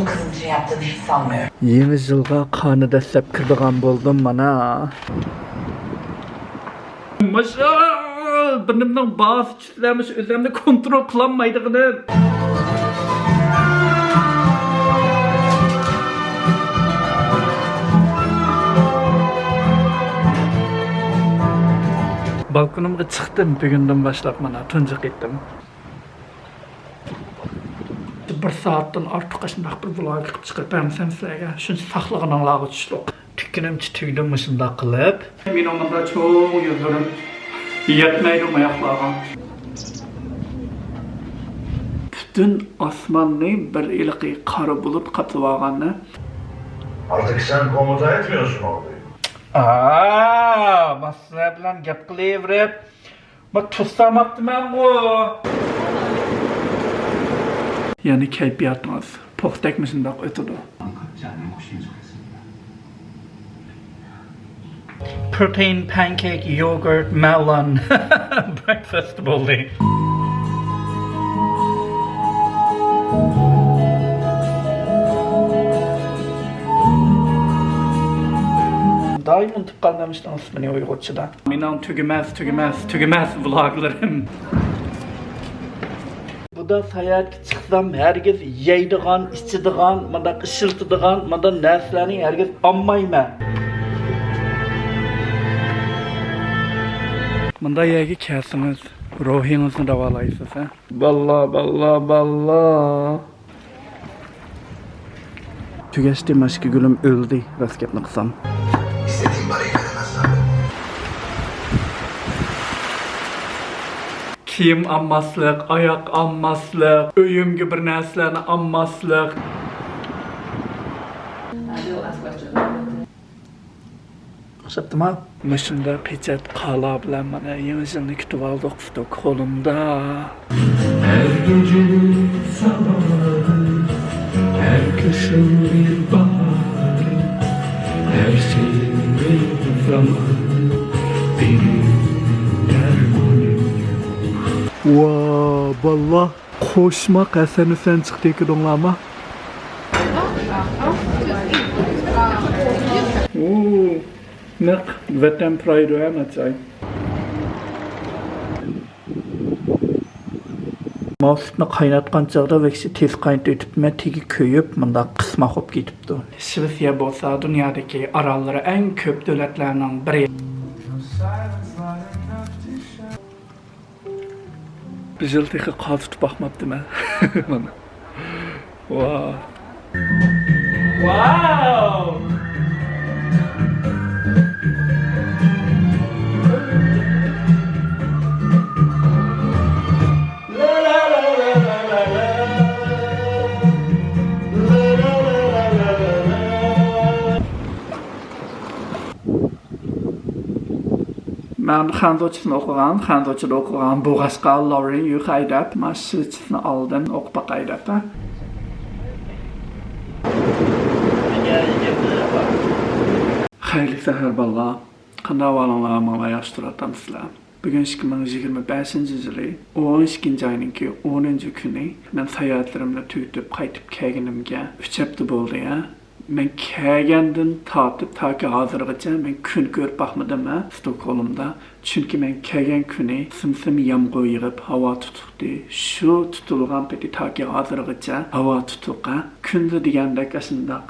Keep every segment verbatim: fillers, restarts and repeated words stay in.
Kızım için yaptığını hiç sanmıyorum. يېڭى يىلغا قانى دەسسەپ كىرىدىغان بولدۇم مانا. ماشائاللا، بىرنېمىنىڭ باھاسى چۈشسە، مۇشۇ ئۆزۈمنى كونترول قىلالمايدىغىنىم. بالكونۇمغا چىقتىم بۈگۈندىن باشلاپ، مانا، تۇنجى قېتىم. بىر سائەتتىن ئارتۇق ئاشۇنداق بىر ۋلوگ قىلىپ چىقىرىپ بەرمىسەم سىلەرگە، شۇنچە ساقلىغىنىڭلارغا چۈشتۇق. تۈككىنىمچە تۈگدۈم مۇشۇنداق قىلىپ. مېنىڭ مۇنداق چوڭ يۈزلىرىم يەتمەيدۇ ماياقلارغا. پۈتۈن ئاسماننى بىر ھېلىقى قارا بۇلۇت قاپلىۋالغاننى. Artık sen komuta etmiyorsun orduyu. ئا، ماسلار بىلەن گەپ قىلىۋېرىپ، ما تۇتساماپتىمەنغۇ. يەنە كەيپىياتىڭىز پوختەك مۇشۇنداق ئۆتىدۇ. Protein pancake, yogurt, melon. Breakfast بولدى. دائىم ئۇنتۇپ قالىمەن ئىسمىنى ئۇيغۇرچىدا. مېنىڭ تۈگىمەس، تۈگىمەس، تۈگىمەس ۋلوگلىرىم. بۇدا ساياھەتكە چىقسام، ھەرگىز يەيدىغان، ئىچىدىغان، مۇنداق ئىشلىتىدىغان، مۇنداق نەرسىلەرنى ھەرگىز ئالمايمەن. مۇنداق يەرگە كەلسىڭىز، روھىڭىزنى داۋالايسىز، ھە؟ باللا، باللا، باللا. تۈگەشتى، ماشكا گۈلۈم ئۆلدى، راست گەپنى قىلسام. كىيىم ئالماسلىق، ئاياق ئالماسلىق، ئۆيۈمگە بىر نەرسىلەرنى ئالماسلىق. ئوخشاپتىما؟ مۇشۇنداق پېچەت قالا بىلەن مانا يېڭى يىلنى كۈتۈۋالدۇق ستوكھولمدا. Her gecenin sabahı, her kışın bir baharı, her şeyin bir zamanı, benim dermanım. ۋا باللا، قوشماق ھەسەن ھۈسەن چىقتى ئىككىدىڭلارما. ئۇ، نەق ۋەتەن پرايدۇ ھە، ناچاي. ماۋۇ سۈتنى قايناتقان چاغدا ۋەكسى تېز قاينىتىۋېتىپتىمەن، تېگى كۆيۈپ، مۇنداق قىسماق بولۇپ كېتىپتۇ. شىۋېتسىيە بولسا دۇنيادىكى ئاراللىرى ئەڭ كۆپ دۆلەتلەرنىڭ بىرى. بىر يىل تېخى قازا تۇتۇپ باقماپتىمەن. مانا. ۋا. ۋاۋ! مەن خەنزۇچىسىنى ئوقۇغان، خەنزۇچىدا ئوقۇغان بولغاچقا، لورىن يۈخەي دەپ، مانا شىۋېتسىيىنى ئالدىم، ئوقۇپ باقاي دەپ. خەيرلىك سەھەر بالىلار. قانداق ئەھۋالىڭلار؟ ماڭىلا ياخشى تۇرۇۋاتامسىلەر؟ بۈگۈن ئىككى مىڭ يىگىرمە بەشىنچى يىلى ئون ئىككىنچى ئاينىڭكى ئونىنچى كۈنى. مەن ساياھەتلىرىمنى تۈگىتىپ قايتىپ كەلگىنىمگە ئۈچ ھەپتە بولدى، ھە. مەن كەلگەندىن تارتىپ تاكى ھازىرغىچە مەن كۈن كۆرۈپ باقمىدىم، ھە، ستوكھولمدا. چۈنكى مەن كەلگەن كۈنى سىم-سىم يامغۇر يېغىپ، ھاۋا تۇتۇقتى. شۇ تۇتۇلغان پېتى تاكى ھازىرغىچە ھاۋا تۇتۇق، ھە. كۈندە دېگەندەك ئاشۇنداق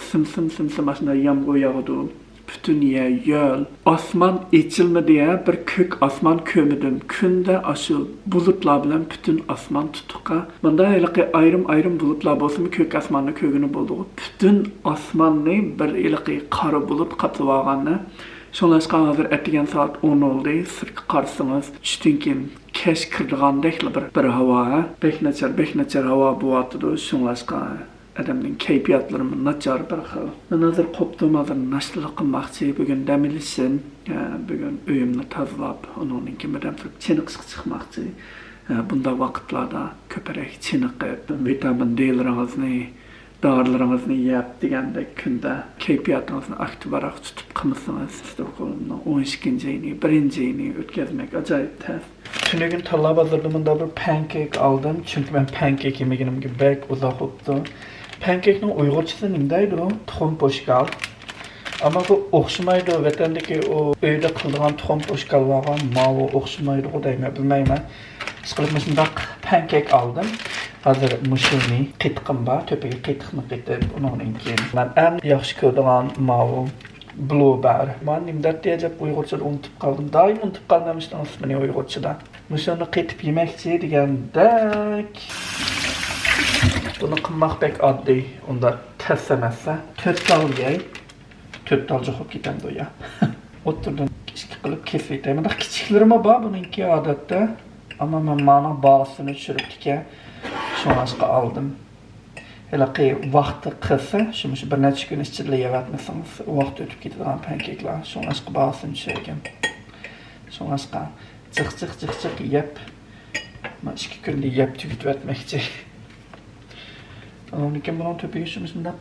سىم-سىم، سىم-سىم ئاشۇنداق يامغۇر ياغىدۇ. پۈتۈن يەر يۆل. ئاسمان ئېچىلمىدى، ھە، بىر كۆك ئاسمان كۆرمىدىم. كۈندە ئاشۇ بۇلۇتلار بىلەن پۈتۈن ئاسمان تۇتۇق، ھە. مۇندا ھېلىقى ئايرىم-ئايرىم بۇلۇتلار بولسىمۇ، كۆك ئاسماننى كۆرگىلى بولىدىغۇ. پۈتۈن ئاسماننى بىر ھېلىقى قارا بۇلۇت قاپلىۋالغاننى. شۇڭلاشقا ھازىر ئەتىگەن سائەت ئون بولدى. سىرتقا قارىسىڭىز، چۈشتىن كېيىن كەچ كىرىدىغاندەكلا بىر، بىر ھاۋا، ھە. بەك ناچار، بەك ناچار ھاۋا بولۇۋاتىدۇ. شۇڭلاشقا ئادەمنىڭ كەيپىياتلىرىمۇ ناچار بىر خىل. مەن ھازىر قوپتۇم، ھازىر ناشتىلىق قىلماقچى. بۈگۈن دەم ئېلىشىم. ھە، بۈگۈن ئۆيۈمنى تازىلاپ، ئۇنىڭدىن كېيىن بىردەم تۇرۇپ چېنىقىشقا چىقماقچى. ھە، بۇنداق ۋاقىتلاردا كۆپرەك چېنىقىپ، ۋىتامىن دېلىرىڭىزنى، دارىلىرىڭىزنى يەپ دېگەندەك كۈندە كەيپىياتىڭىزنى ئاكتىپراق تۇتۇپ قىلمىسىڭىز، ستوكھولمنىڭ ئون ئىككىنچى يىلى، بىرىنچى يىلى ئۆتكۈزمەك ئاجايىپ تەس. تۈنۈگۈن تاللا بازىرىدا مۇنداق بىر پانكېك ئالدىم، چۈنكى مەن پانكېك يېمىگىنىمگە بەك ئۇزاق بوپتۇ. پەنكەكنىڭ ئۇيغۇرچىسى نېمە دەيدۇ؟ تۇخۇم پوشكال. ئەمما بۇ ئوخشىمايدۇ، ۋەتەندىكى ئۇ ئۆيدە قىلىدىغان تۇخۇم پوشكاللارغا ماۋۇ ئئوخشىمايدىغۇ دەيمەن، بىلمەيمەن. ئىشقىلىپ مۇشۇنداق پەنكەك ئالدىم. ھازىر مۇشۇنى قېتىقىم بار، تۆپىگە قېتىقنى قېتىپ، ئۇنىڭدىن كېيىن مەن ئەڭ ياخشى كۆرىدىغان ماۋۇ بلۇبېر. مانا نېمە دەيتتى ئەجەب ئۇيغۇرچىدا، ئۇنتۇپ قالدىم. دائىم ئۇنتۇپ قالىمەن مۇشۇنىڭ ئىسمىنى ئۇيغۇرچىدا. مۇشۇنى قېتىپ يېمەكچى دېگەندەك. بۇنى قىلماق بەك ئاددىي، ئۇنداق تەس ئەمەس. تۆت تال يەي. تۆت تال جوخۇپ كېتەمدۇ يا؟ ئوتتۇرىدىن ئىككى قىلىپ كېسىۋېتەي. مۇنداق كىچىكلىرىمۇ بار بۇنىڭكى ئادەتتە. ئەمما مەن مانىڭ باھاسىنى چۈشۈرۈپتىكەن. شۇڭلاشقا ئالدىم. ھېلىقى ۋاقتى قىلسا، شۇ، مۇشۇ بىر نەچچە كۈن ئىچىدىلا يەۋەتمىسىڭىز، ۋاقتى ئۆتۈپ كېتىدىغان پەنكەكلەر. شۇڭلاشقا باھاسىنى چۈشۈرگەن. شۇڭلاشقا جىق، جىق، جىق، جىق يەپ، مانا ئىككى كۈندە يەپ تۈگىتىۋەتمەكچى. ئاندىن كېيىن بۇنىڭ تۆپىگە شۇ، مۇشۇنداق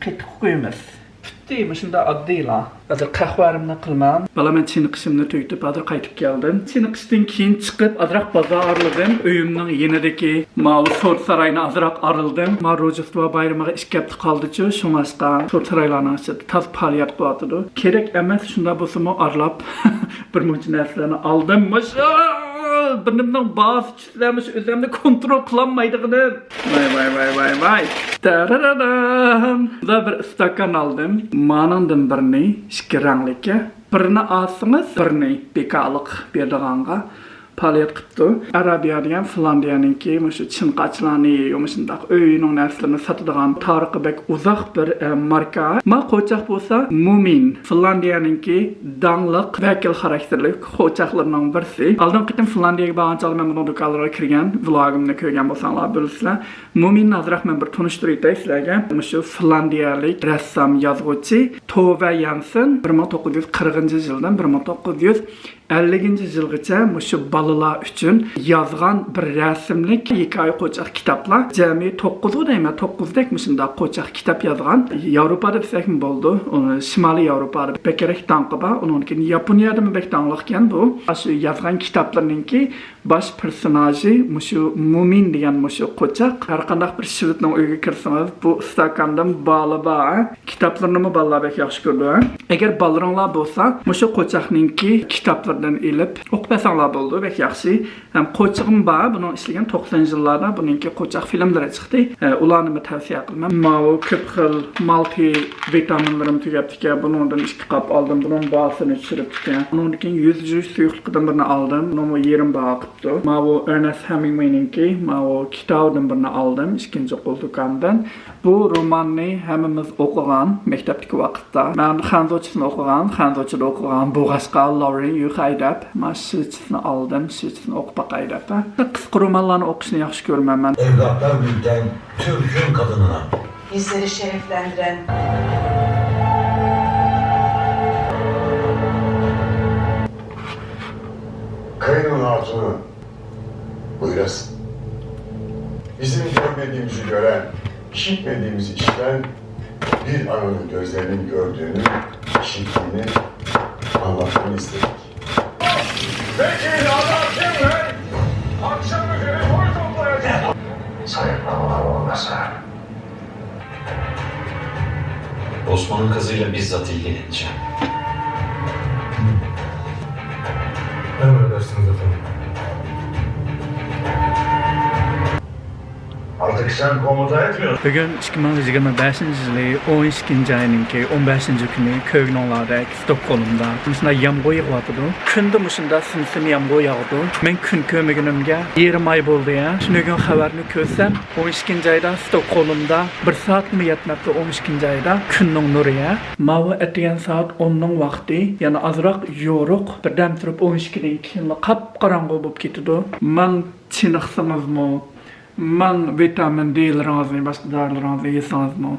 قېتىق قويىمىز. پۈتتى، مۇشۇنداق ئاددىيلا. ھازىر قەھۋەمنى قىلىمەن. بالا، مەن چېنىقىشىمنى تۈگىتىپ، ھازىر قايتىپ كەلدىم. چېنىقىشتىن كېيىن چىقىپ، ئازراق بازار ئارىلىدىم. ئۆيۈمنىڭ يېنىدىكى ماۋۇ سور ساراينى ئازراق ئارىلىدىم. ماۋۇ روژدېستۋو بايرىمىغا ئىككى ھەپتە قالدىچۇ، شۇڭلاشقا سور سارايلارنىڭ ئىچىدە تازا پائالىيەت قىلىۋاتىدۇ. كېرەك ئەمەس، شۇنداق بولسىمۇ ئارىلاپ بىر مۇنچە نەرسىلەرنى ئالدىم. مۇشۇ بىرنېمىنىڭ باھاسى چۈشسە، مۇشۇ ئۆزۈمنى كونترول قىلالمايدىغىنىم. ۋاي، ۋاي، ۋاي، ۋاي، ۋاي. تارارارام. بۇندا بىر ئىستاكان ئالدىم. مانىڭدىن بىرنى، ئىككى رەڭلىككە. بىرنى ئالسىڭىز، بىرنى بىكارلىق بېرىدىغانغا پائالىيەت قىپتۇ. ئارابىيا دېگەن فىنلاندىيەنىڭكى مۇشۇ چىنقاچلارنى، مۇشۇنداق ئۆينىڭ نەرسىلىرىنى ساتىدىغان تارىخى بەك ئۇزاق بىر، ئە، ماركا. ما قوچاق بولسا مۇمىن، فىنلاندىيەنىڭكى داڭلىق ۋەكىل خاراكتېرلىك قوچاقلىرىنىڭ بىرسى. ئالدىنقى قېتىم فىنلاندىيەگە بارغان چاغدا مەن بۇنىڭ دۇكانلىرىغا كىرگەن، ۋلوگىمنى كۆرگەن بولساڭلار بىلىسىلەر. مۇمىننى ئازراق مەن بىر تونۇشتۇرۇۋېتەي سىلەرگە. مۇشۇ فىنلاندىيەلىك رەسسام، يازغۇچى توۋە يانسېن بىر مىڭ توققۇز يۈز قىرىقىنچى يىلدىن بىر مىڭ توققۇز يۈز ئەللىكىنچى يىلغىچە مۇشۇ بالىلار ئۈچۈن يازغان بىر رەسىملىك ھېكايە قوچاق كىتابلار. جەمئىي توققۇزغۇ دەيمەن، توققۇزدەك مۇشۇنداق قوچاق كىتاب يازغان. ياۋروپادا دېسەكمۇ بولىدۇ. ئۇنى شىمالىي ياۋروپادا بەكرەك داڭقى بار. ئۇنىڭدىن كېيىن ياپونىيەدىمۇ بەك داڭلىقكەن بۇ. شۇ يازغان كىتابلىرىنىڭكى باش پېرسوناژى مۇشۇ مۇمىن دېگەن مۇشۇ قوچاق. ھەر قانداق بىر شىۋېتنىڭ ئۆيىگە كىرسىڭىز، بۇ ئىستاكاندىن بالى بار. كىتابلىرىنىمۇ بالىلار بەك ياخشى كۆرىدۇ. ئەگەر بالىلىرىڭلار بولسا، مۇشۇ قوچاقنىڭكى كىتابلىرىدىن ئېلىپ ئوقۇپ بەرسەڭلار بولىدۇ، بەك ياخشى. ھەم قوچىقىم بار، بۇنىڭ ئىشلىگەن توقسىنىنچى يىللاردا بۇنىڭكى قوچاق فىلىملىرى چىقتى. ئە، ئۇلارنىمۇ تەۋسىيە قىلىمەن. ماۋۇ كۆپ خىل مالتى ۋىتامىنلىرىم تۈگەپتىكەن، بۇنىڭدىن ئىككى قاپ ئالدىم، بۇنىڭ باھاسىنى چۈشۈرۈپتىكەن. ئۇنىڭدىن كېيىن يۈز يۇيۇش سۇيۇقلۇقىدىن بىرنى ئالدىم، بۇنىڭمۇ يېرىم باھا قىپتۇ. ماۋۇ ئېرنېست ھېمىنگۋېينىڭكى ماۋۇ كىتابىدىن بىرنى ئالدىم، ئىككىنچى قول دۇكاندىن. بۇ روماننى ھەممىمىز ئوقۇغان، مەكتەپتىكى ۋاقىتتا. مەن خەنزۇچىسىنى ئوقۇغان، خەنزۇچىدا ئوقۇغان بولغاچقا، لورىن يۈخەي دەپ، مانا شىچىسىنى ئالدىم، شىچىسىنى ئوقۇپ باقاي دەپ. قىسقا رومانلارنى ئوقۇشنى ياخشى كۆرىمەن مەن. Evlattan büyüten Türk'ün kadınına. Bizleri şereflendiren. Kayının hatunu. Buyurasın. Bizim görmediğimizi gören, işitmediğimizi işiten bir ananın gözlerinin gördüğünü, işittiğini anlatmanı istedik. Peki adam kimler? Akşam üzeri soy toplayacağız. Sayıklamalar olmasa. Osman'ın kızıyla bizzat ilgileneceğim. Emredersiniz efendim. Artık sen komuta etmiyorsun. بۈگۈن ئىككى مىڭ يىگىرمە بەشىنچى يىلى ئون ئىككىنچى ئاينىڭكى ئون بەشىنچى كۈنى، كۆرگىنىڭلاردەك ستوكھولمدا مۇشۇنداق يامغۇر يېغىۋاتىدۇ. كۈندە مۇشۇنداق سىم-سىم يامغۇر ياغىدۇ. مەن كۈن كۆرمىگىنىمگە يېرىم ئاي بولدى يا. تۈنۈگۈن خەۋەرنى كۆرسەم، ئون ئىككىنچى ئايدا ستوكھولمدا بىر سائەتمۇ يەتمەپتۇ، ئون ئىككىنچى ئايدا كۈننىڭ نۇرى يا. ماۋۇ ئەتىگەن سائەت ئوننىڭ ۋاقتى، يەنە ئازراق يورۇق، بىردەم تۇرۇپ ئون ئىككىدىن كېيىنلا قاپقاراڭغۇ بولۇپ كېتىدۇ. مىڭ چېنىقسىڭىزمۇ، مىڭ ۋىتامىن دېلىرىڭىزنى، باشقا دورىلىرىڭىزنى يېسىڭىزمۇ،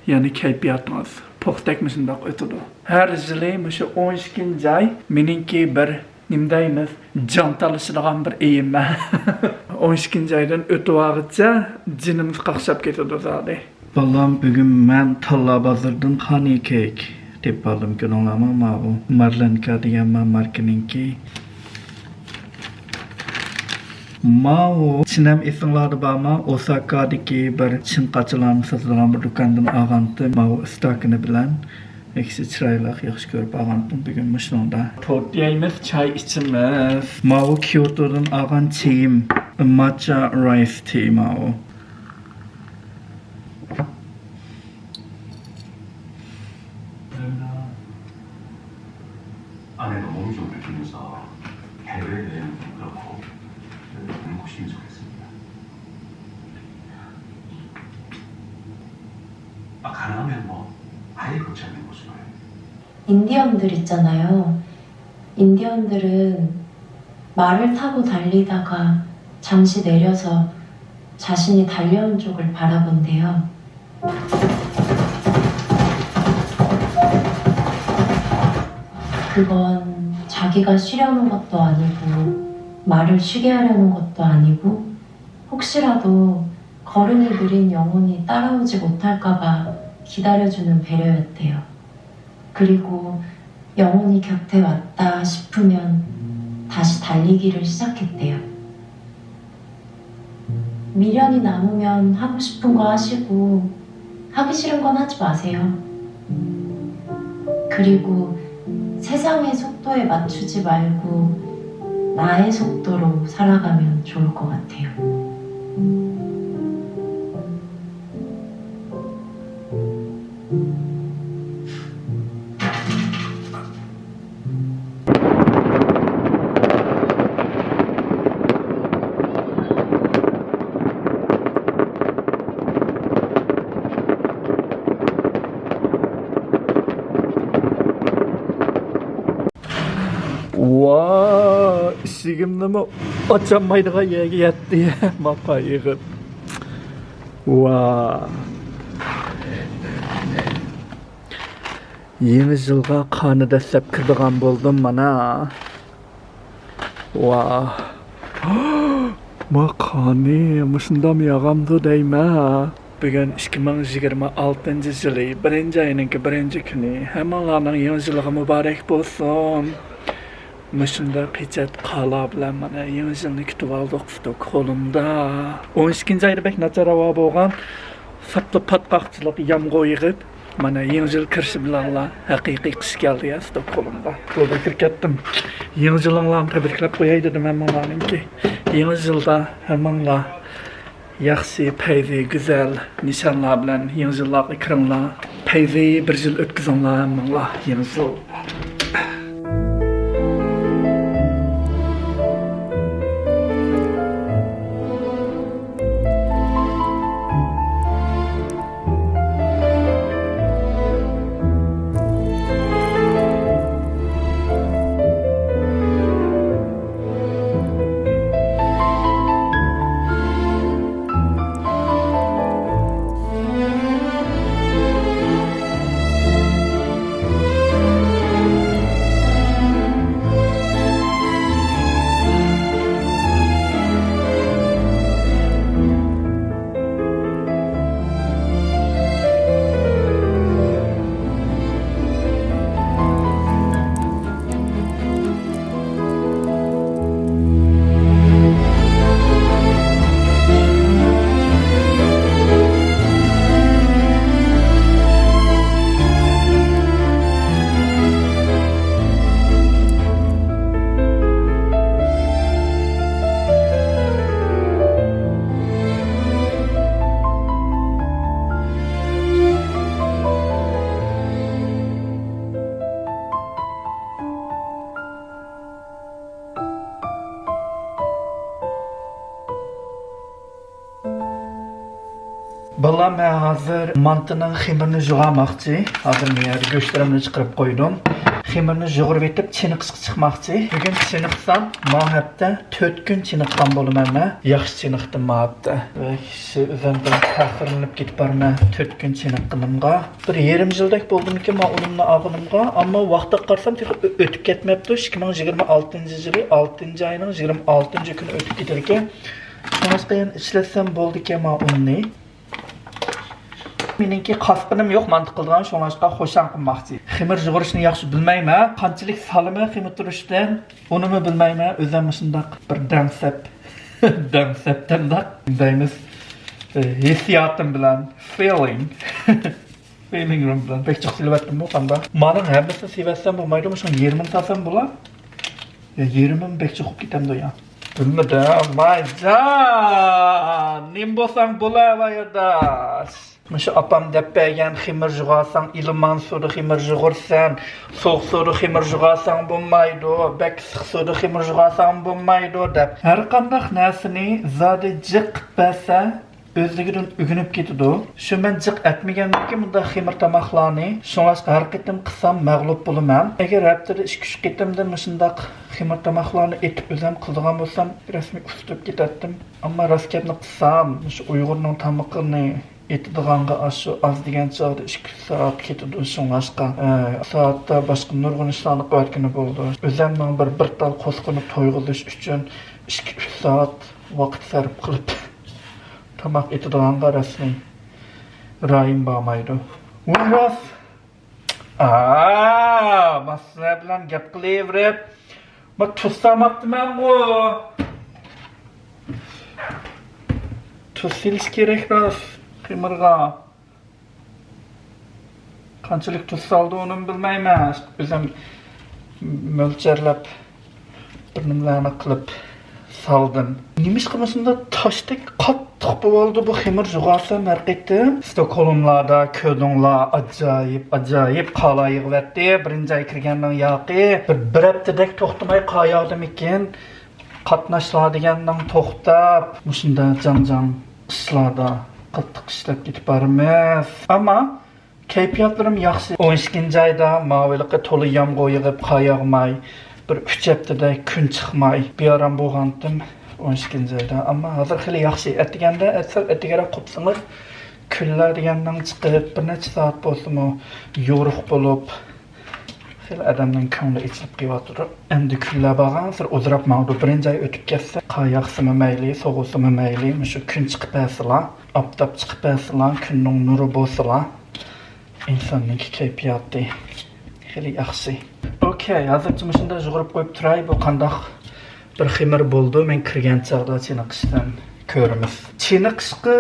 يەنە كەيپىياتىڭىز پوختەك مۇشۇنداق ئۆتىدۇ. ھەر يىلى مۇشۇ ئون ئىككىنچى ئاي مېنىڭكى بىر، نېمە دەيمىز، جان تالىشىدىغان بىر ئېيىم مەن. ئون ئىككىنچى ئايدىن ئۆتۈۋالغۇچە جېنىمىز قاقشاپ كېتىدۇ زادى. بالام، بۈگۈن مەن تاللا بازىرىدىن خانى كېيىك تېپىپ ئالدىم. كۆردۈڭلارمۇ؟ ماۋۇ مارلېنكا دېگەن ما-، ماركىنىڭكى. ماۋۇ چىنەم ئېسىڭلاردا بارما؟ ئوساكادىكى بىر چىن قاچىلارنى ساتىدىغان بىر دۇكاندىن ئالغانتىم. ماۋۇ ئىستاكىنى بىلەن. ئەكسى چىرايلىق، ياخشى كۆرۈپ ئالغانتىم. بۈگۈن مۇشۇنىڭدا تورت يەيمىز، چاي ئىچىمىز. ماۋۇ كيوتودىن ئالغان چېيىم، ماتچا رايس تېي ماۋۇ. 아내가 몸이 좀 ܒܪܟܝܡܣ ܗܒܪ ܝ ܠ ܗ ܝ ܡ ܒܪ ܟܘ ܢ ܟܘܫ ܝ ܡ ܙܘ ܟ ܣ ܢ ܕ ܐ ܚܢ ܡ ܡ ܐ ܝ ܟܘ ܫ ܢ ܡ ܘܫ ܘ 인디언들 있잖아요. 인디언들은 말을 타고 달리다가 잠시 내려서 자신이 달려온 쪽을 바라본대요. 그건 자기가 쉬려는 것도 아니고 말을 쉬게 하려는 것도 아니고 혹시라도 걸음이 느린 영혼이 따라오지 못할까봐 기다려주는 배려였대요. 그리고 영혼이 곁에 왔다 싶으면 다시 달리기를 시작했대요. 미련이 남으면 하고 싶은 거 하시고 하기 싫은 건 하지 마세요. 그리고 세상의 속도에 맞추지 말고 나의 속도로 살아가면 좋을 것 같아요. ۋا، ئىشىكىمنىمۇ ئاچالمايدىغان يەرگە يەتتى. ماپا يىغىپ. ۋا. يېڭى يىلغا قانى دەسسەپ كىرىدىغان بولدۇم مانا. ۋا. ما قانى، مۇشۇندام ياغامدۇ دەيمە. بۈگۈن ئىككى مىڭ يىگىرمە ئالتىنچى يىلى، بىرىنچى ئاينىڭكى بىرىنچى كۈنى. ھەممىڭلارنىڭ يېڭى يىلىغا مۇبارەك بولسۇن. مۇشۇنداق پېچەت قالار بىلەن مانا يېڭى يىلنى كۈتۈۋالدۇق ستوكھولمدا. ئون ئىككىنچى ئايدا بەك ناچار ھاۋا بولغان، ساپلا پاتقاقچىلىق يامغۇر يېغىپ، مانا يېڭى يىل كىرىشى بىلەنلا ھەقىقىي قىش كەلدى يا ستوكھولمدا. بولدى، كىرىپ كەتتىم. يېڭى يىلىڭلارنى تەبرىكلەپ قوياي دېدىم ھەممىڭلارنىڭكى. يېڭى يىلدا ھەممىڭلار ياخشى، پەيزى، گۈزەل نىشانلار بىلەن يېڭى يىللارغا كىرىڭلار. پەيزى بىر يىل ئۆتكۈزۈڭلار ھەممىڭلار يېڭى يىل. بالىلار، مەن ھازىر مانتىنىڭ خېمىرىنى يۇغارماقچى. ھازىر مەن يەردە گۆشلىرىمنى چىقىرىپ قويدۇم. خېمىرنى يۇغۇرۇۋېتىپ چېنىقىشقا چىقماقچى. بۈگۈن چېنىقسام، ما ھەپتە تۆت كۈن چېنىققان بولىمەن مەن. ياخشى چېنىقتىم ما ھەپتە. ۋە كىشى ئۆزۈمدىن پەخىرلىنىپ كېتىپ بارىمەن تۆت كۈن چېنىققىنىمغا. بىر يېرىم يىلدەك بولدىمىكىن ما ئۇنۇمنى ئالغىنىمغا، ئەمما ۋاقتىغا قارىسام تېخى ئۆ-، ئۆتۈپ كەتمەپتۇ. ئىككى مىڭ يىگىرمە ئالتىنچى يىلى ئالتىنچى ئاينىڭ يىگىرمە ئالتىنچى كۈنى ئۆتۈپ كېتىدىكەن. شۇڭلاشقا يەنە ئىشلەتسەم بولىدىكەن ما ئۇننى. مېنىڭكى قاسقىنىم يوق مانتا قىلىدىغان، شۇڭلاشقا خوشاڭ قىلماقچى. خېمىر يۇغۇرۇشنى ياخشى بىلمەيمەن. قانچىلىك سالىمەن خېمىر تۇرۇشتىن، ئۇنىمۇ بىلمەيمەن. ئۆزۈم مۇشۇنداق بىر دەڭسەپ دەم سەپتەمداق دەيمىز. ئى، ھېسسىياتىم بىلەن، فىلىڭ. فىلىڭلىرىم بىلەن. بەك جىق سېلىۋەتتىممۇ قاندا؟ مانىڭ ھەممىسىنى سېلىۋەتسەم بولمايدۇ، مۇشۇ يېرىمىنى سالسام بولا. يا، يېرىمىمۇ بەك جىق بولۇپ كېتەمدۇ يا. بىلمىدىم، ۋايجان. نېمە بولساڭ بولا، ۋاي ئاداش. مۇشۇ ئاپام دەپ بەرگەن خېمىر جۇغارساڭ، ئىلمان سۇدا خېمىر جۇغۇرسەن، سوغۇق سۇدا خېمىر جۇغارساڭ بولمايدۇ، بەك ئىسسىق سۇدا خېمىر جۇغارساڭ بولمايدۇ دەپ. ھەر قانداق نەرسىنى زادى جىق قىلىپ بەرسە، ئۆزلۈكىدىن ئۆگىنىپ كېتىدۇ. شۇ مەن جىق ئەتمىگەندىكىن بۇنداق خېمىر تاماقلارنى، شۇڭلاشقا ھەر قېتىم قىلسام مەغلۇپ بولىمەن. ئەگەر ھەپتىدە ئىككى، ئۈچ قېتىمدىن مۇشۇنداق خېمىر تاماقلارنى ئېتىپ ئۆزۈم قىلىدىغان بولسام، رەسمىي ئۇستىپ كېتەتتىم. ئەمما راست گەپنى قىلسام، مۇشۇ ئۇيغۇرنىڭ تامىقىنى ئېتىدىغانغا ئاشۇ ئاز دېگەن چاغدا ئىككى، ئۈچ سائەت كېتىدۇ. شۇڭلاشقا، ئە، سائەتتە باشقا نۇرغۇن ئىشلارنى قىلىۋەتكىلى بولىدۇ. ئۆزۈمنىڭ بىر، بىر تال قورسىقىنى تويغۇزۇش ئۈچۈن ئىككى، ئۈچ سائەت ۋاقىت سەرپ قىلىپ، تاماق ئېتىدىغانغا رەسمىي رايىم بارمايدۇ. ۋاي راست! ئا، ماسلار بىلەن گەپ قىلىۋېرىپ، ما تۇز سالماپتىمەنغۇ. تۇز سېلىش كېرەك راست خېمىرغا. قانچىلىك تۇز سالدى، ئۇنىمۇ بىلمەيمەن. ئۆزۈم مۆلچەرلەپ، بىر نېمىلەرنى قىلىپ سالدىم. نېمىشقا مۇشۇنداق تاشتەك قاتتىق بولۇۋالدى بۇ خېمىر جۇغارسام ھەر قېتىم؟ ستوكھولملاردا كۆردۈڭلار، ئاجايىپ، ئاجايىپ قارلار يېغىۋەتتى. بىرىنچى ئاي كىرگەننىڭ ياقى بىر، بىر ھەپتىدەك توختىماي قار ياغدىمىكىن؟ قاتناشلار دېگەننىڭ توختاپ، مۇشۇنداق جاڭ-جاڭ قىشلاردا قاتتىق ئىشلەپ كېتىپ بارىمىز. ئەمما كەيپىياتلىرىم ياخشى. ئون ئىككىنچى ئايدا ماۋۇ ھېلىقى تولا يامغۇر يېغىپ، قار ياغماي، بىر ئۈچ ھەپتىدە كۈن چىقماي، بىئارام بولغانتىم ئون ئىككىنچى ئايدا. ئەمما ھازىر خېلى ياخشى. ئەتىگەندە، ئەتىسەل ئەتىگەنرەك قوپسىڭىز، كۈنلەر دېگەننىڭ چىقىپ، بىر نەچچە سائەت بولسىمۇ يورۇق بولۇپ، خېلى ئادەمنىڭ كۆڭلى ئېچىلىپ قېلىۋاتىدۇ. ئەمدى كۈنلەر بارغانسېرى ئۇزىراپ ماڭىدۇ. بىرىنچى ئاي ئۆتۈپ كەتسە، قار ياغسىمۇ مەيلى، سوغۇسىمۇ مەيلى، مۇشۇ كۈن چىقىپ بەرسىلا، ئاپتاپ چىقىپ بەرسىلا، كۈننىڭ نۇرى بولسىلا، ئىنساننىڭكى كەيپىياتى خېلى ياخشى. ئوكەي، ھازىرچە مۇشۇنداق يۇغۇرۇپ قويۇپ تۇراي. بۇ قانداق بىر خېمىر بولىدۇ، مەن كىرگەن چاغدا چېنىقىشتىن كۆرىمىز. چېنىقىشقا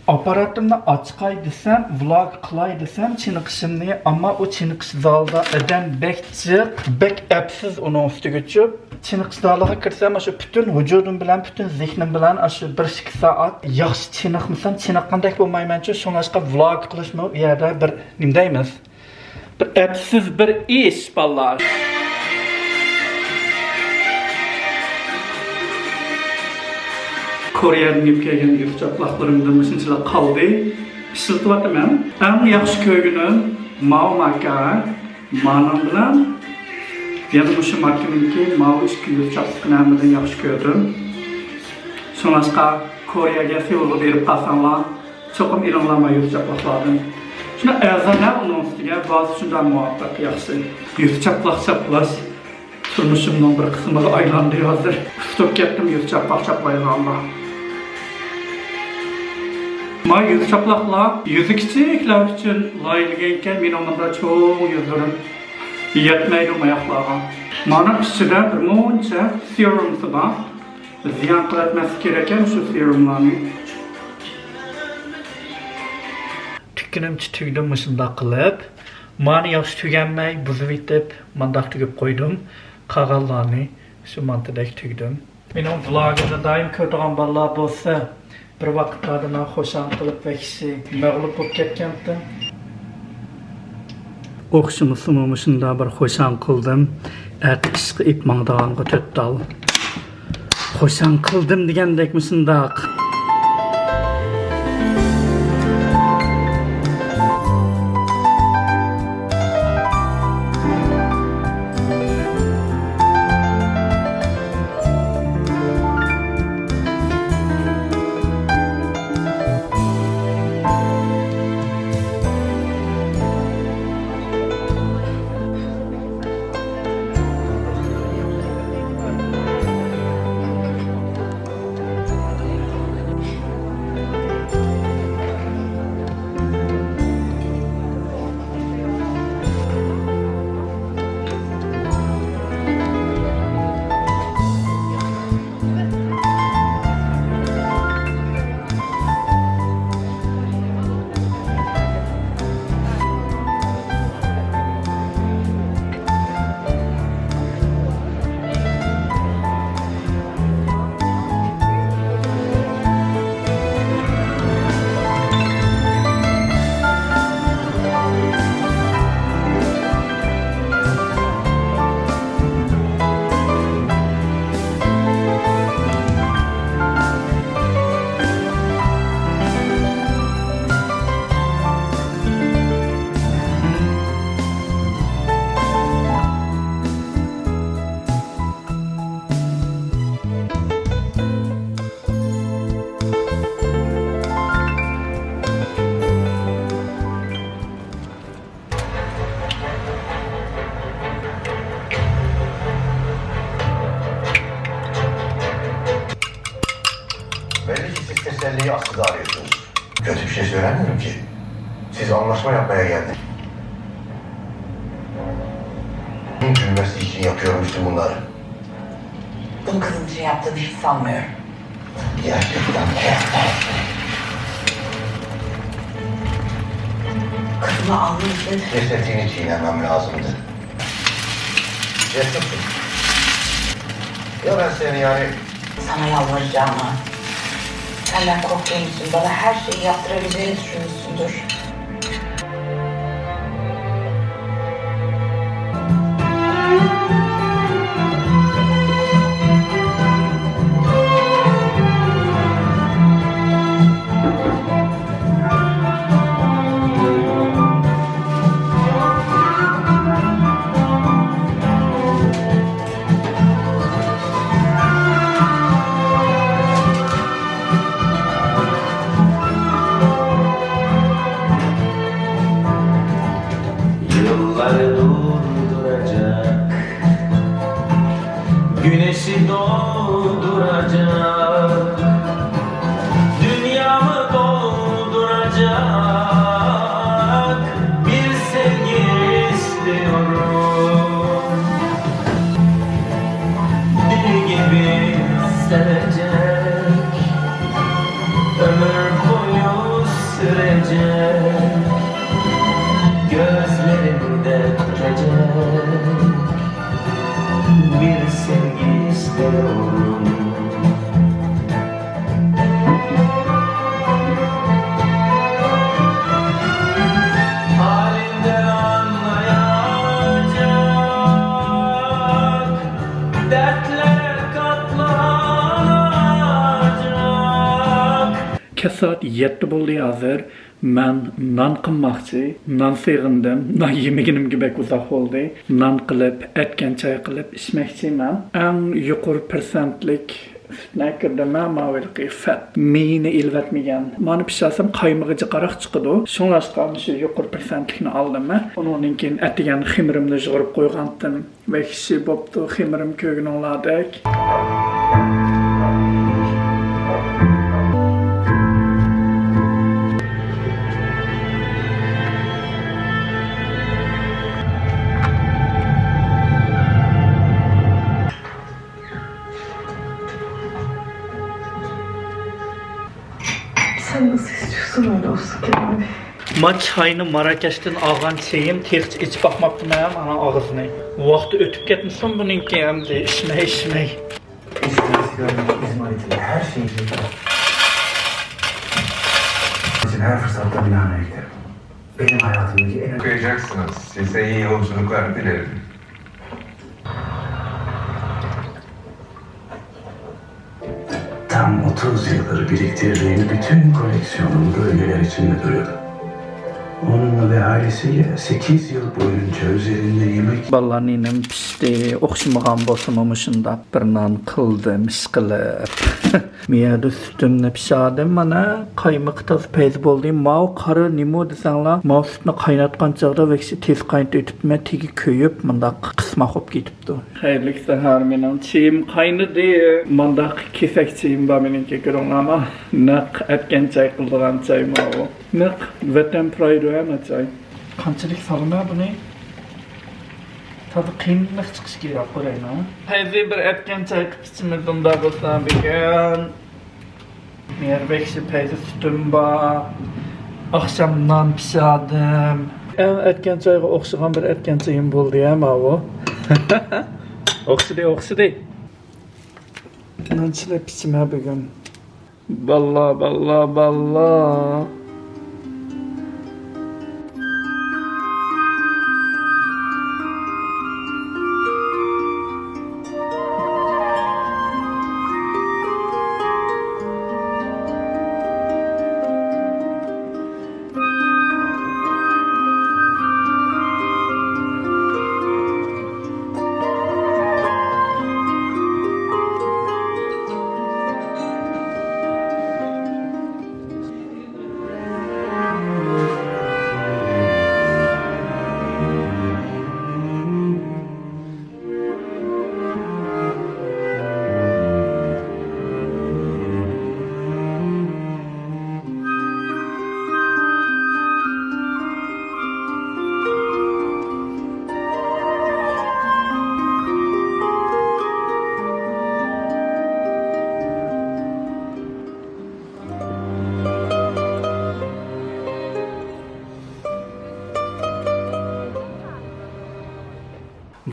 ئاپپاراتىمنى ئاچقاي دېسەم، ۋلوگ قىلاي دېسەم چېنىقىشىمنى، ئەمما ئۇ چېنىقىش زالىدا ئادەم بەك جىق، بەك ئەپسىز ئۇنىڭ ئۈستىگە چۈشۈپ. چېنىقىش زالىغا كىرسەم، ئاشۇ پۈتۈن ۋۇجۇدۇم بىلەن، پۈتۈن زېھنىم بىلەن ئاشۇ بىر ئىككى سائەت ياخشى چېنىقمىسام، چېنىققاندەك بولمايمەنچۇ، شۇڭلاشقا ۋلوگ قىلىشمۇ ئۇ يەردە بىر نېمە دەيمىز؟ بىر ئەپسىز بىر ئىش، بالىلار. كورېيەدىن ئېلىپ كەلگەن يۈز چاپلاقلىرىمدىن مۇشۇنچىلىك قالدى. ئىشلىتىۋاتىمەن. ئەڭ ياخشى كۆرگىنىم ماۋۇ ماركا. مانىڭ بىلەن يەنە مۇشۇ ماركىنىڭكى ماۋۇ ئىككى يۈز چاپلىقىنى ھەممىدىن ياخشى كۆردۈم. شۇڭلاشقا كورېيەگە سېئۇلغا بېرىپ قالساڭلار، چوقۇم ئېلىڭلار ما يۈز چاپلاقلاردىن. شۇنداق ئەرزان ھە ئۇنىڭ ئۈستىگە، باھاسى شۇنداق مۇۋاپىق، ياخشى. يۈز چاپلاق چاپلاش تۇرمۇشۇمنىڭ بىر قىسمىغا ئايلاندى ھازىر. ئۇستاپ كەتتىم يۈز چاپلاق چاپلايدىغانغا. ما يۈز چاپلاقلار يۈزى كىچىكلەر ئۈچۈن لايىھىلىگەنكەن، مېنىڭ مۇنداق چوڭ يۈزلىرىم يەتمەيدۇ ماياقلارغا. مانا ئىچىدە بىر مۇنچە سېرۇمسى بار. زىيان قىلىۋەتمەسلىك كېرەككەن شۇ سېرۇملارنى. تۈگكىنىمچە تۈگدۈم مۇشۇنداق قىلىپ. مانى ياخشى تۈگەنمەي بۇزۇۋېتىپ، مانداق تۈگۈپ قويدۇم. قالغانلارنى شۇ مانتىدەك تۈگدۈم. مېنىڭ ۋلوگىمنى دائىم كۆرىدىغان بالىلار بولسا، بىر ۋاقىتلاردا مەن خوشاڭ قىلىپ ۋەھشىي مەغلۇپ بولۇپ كەتكەنتىم. ئوخشىمىسىمۇ مۇشۇنداق بىر خوشاڭ قىلدىم. ئەتە ئىشقا ئېلىپ ماڭىدىغانغا تۆت تال. خوشاڭ قىلدىم دېگەندەك مۇشۇنداق. Belli ki siz teselliyi askıda arıyorsunuz. Kötü bir şey söylemiyorum ki. Siz anlaşma yapmaya geldiniz. Gülmesi için yapıyorum bütün bunları. Bunu kızım için yaptığını hiç sanmıyorum. Gerçekten korkunç. Kızımı almak için cesetini çiğnemem lazımdı. Cesursun. Ya ben seni yani... Sana yalvaracağım ha. Senden korktuğum için bana her şeyi yaptırabileceğini düşünmüşsündür. Yıllar durduracak, güneşi doğduracak, dünyamı dolduracak bir sevgi istiyorum. Deli gibi sevecek, ömür boyu sürecek, gözlerimde tütecek bir sevgi istiyorum. Halinden anlayacak, dertlere katlanacak. كەچ سائەت يەتتە بولدى ھازىر. مەن نان قىلماقچى. نان سېغىندىم. نان يېمىگىنىمگە بەك ئۇزاق بولدى. نان قىلىپ، ئەتكەن چاي قىلىپ ئىچمەكچىمەن. ئەڭ يۇقىرى پىرسەنتلىك سۈتنى ئەكىردىم مەن، ماۋۇ ھېلىقى فەت. مېيىنى ئېلىۋەتمىگەن. مانا پىشارسام قايمىقى جىقراق چىقىدۇ. شۇڭلاشقا مۇشۇ يۇقىرى پىرسەنتلىكنى ئالدىم مەن. ئۇنىڭدىن كېيىن ئەتىگەن خېمىرىمنى يۇغۇرۇپ قويغانتىم. ۋەھشىي بوپتۇ خېمىرىم كۆرگىنىڭلاردەك. Sen nasıl istiyorsan öyle olsun Kemal Bey. ما چاينى ماراكەشتىن ئالغان چېيىم تېخىچە ئېچىپ باقماپتىمەن، مانا ئاغزىنى. ۋاقتى ئۆتۈپ كەتمىسۇن بۇنىڭكى ئەمدى، ئىچمەي، ئىچمەي. Eskiden sigara izmariti her şeyi için her fırsatta Milano'ya giderim. Benim hayatımdaki en... Okuyacaksınız. Size iyi yolculuklar dilerim. Tam otuz yıldır biriktirdiğim bütün koleksiyonum bölgeler içinde duruyordu. Onunla ve ailesiyle sekiz yıl boyunca üzerinde yemek... بالىلارنىڭ نېمە پىشتى، ئوخشىمىغان بولسىمۇ مۇشۇنداق بىر نان قىلدىم ئىشقىلىپ. مۇ يەردە سۈتۈمنى پىشاردىم، مانا قايمىقى تازا پەيزى بولدى. ماۋۇ قارا نېمە دېسەڭلار، ماۋۇ سۈتنى قايناتقان چاغدا ۋەھشىي تېز قاينىتىپ ئۆتۈپمەن، تېگى كۆيۈپ مۇنداق قىسماق بولۇپ كېتىپتۇ. خەيرلىك سەھەر، مېنىڭ چېيىم قاينىدى. مانداق كېسەك چېيىم بار مېنىڭكى، كۆرۈڭلارما. نەق ئەتكەن چاي قىلىدىغان چاي ماۋۇ. نەق ۋەتەن پۇرايدۇ ھە ما چاي. قانچىلىك سالىمەن بۇنى؟ تازا قىيىنلىق چىقىشى كېرەك قارايمەن. ھازىر بىر ئەتكەن چاي قىلىپ ئىچىمىز ئۇنداق بولسا بۈگۈن. مېھرىبەكشى پەيزى سۈتۈم بار. ئاخشام نان پىشاردىم. ئەڭ ئەتكەن چايغا ئوخشىغان بىر ئەتكەن چېيىم بولدى ھە ماۋۇ. ئوخشىدى، ئوخشىدى. نان چىلاپ ئىچىمەن بۈگۈن. باللا، باللا، باللا.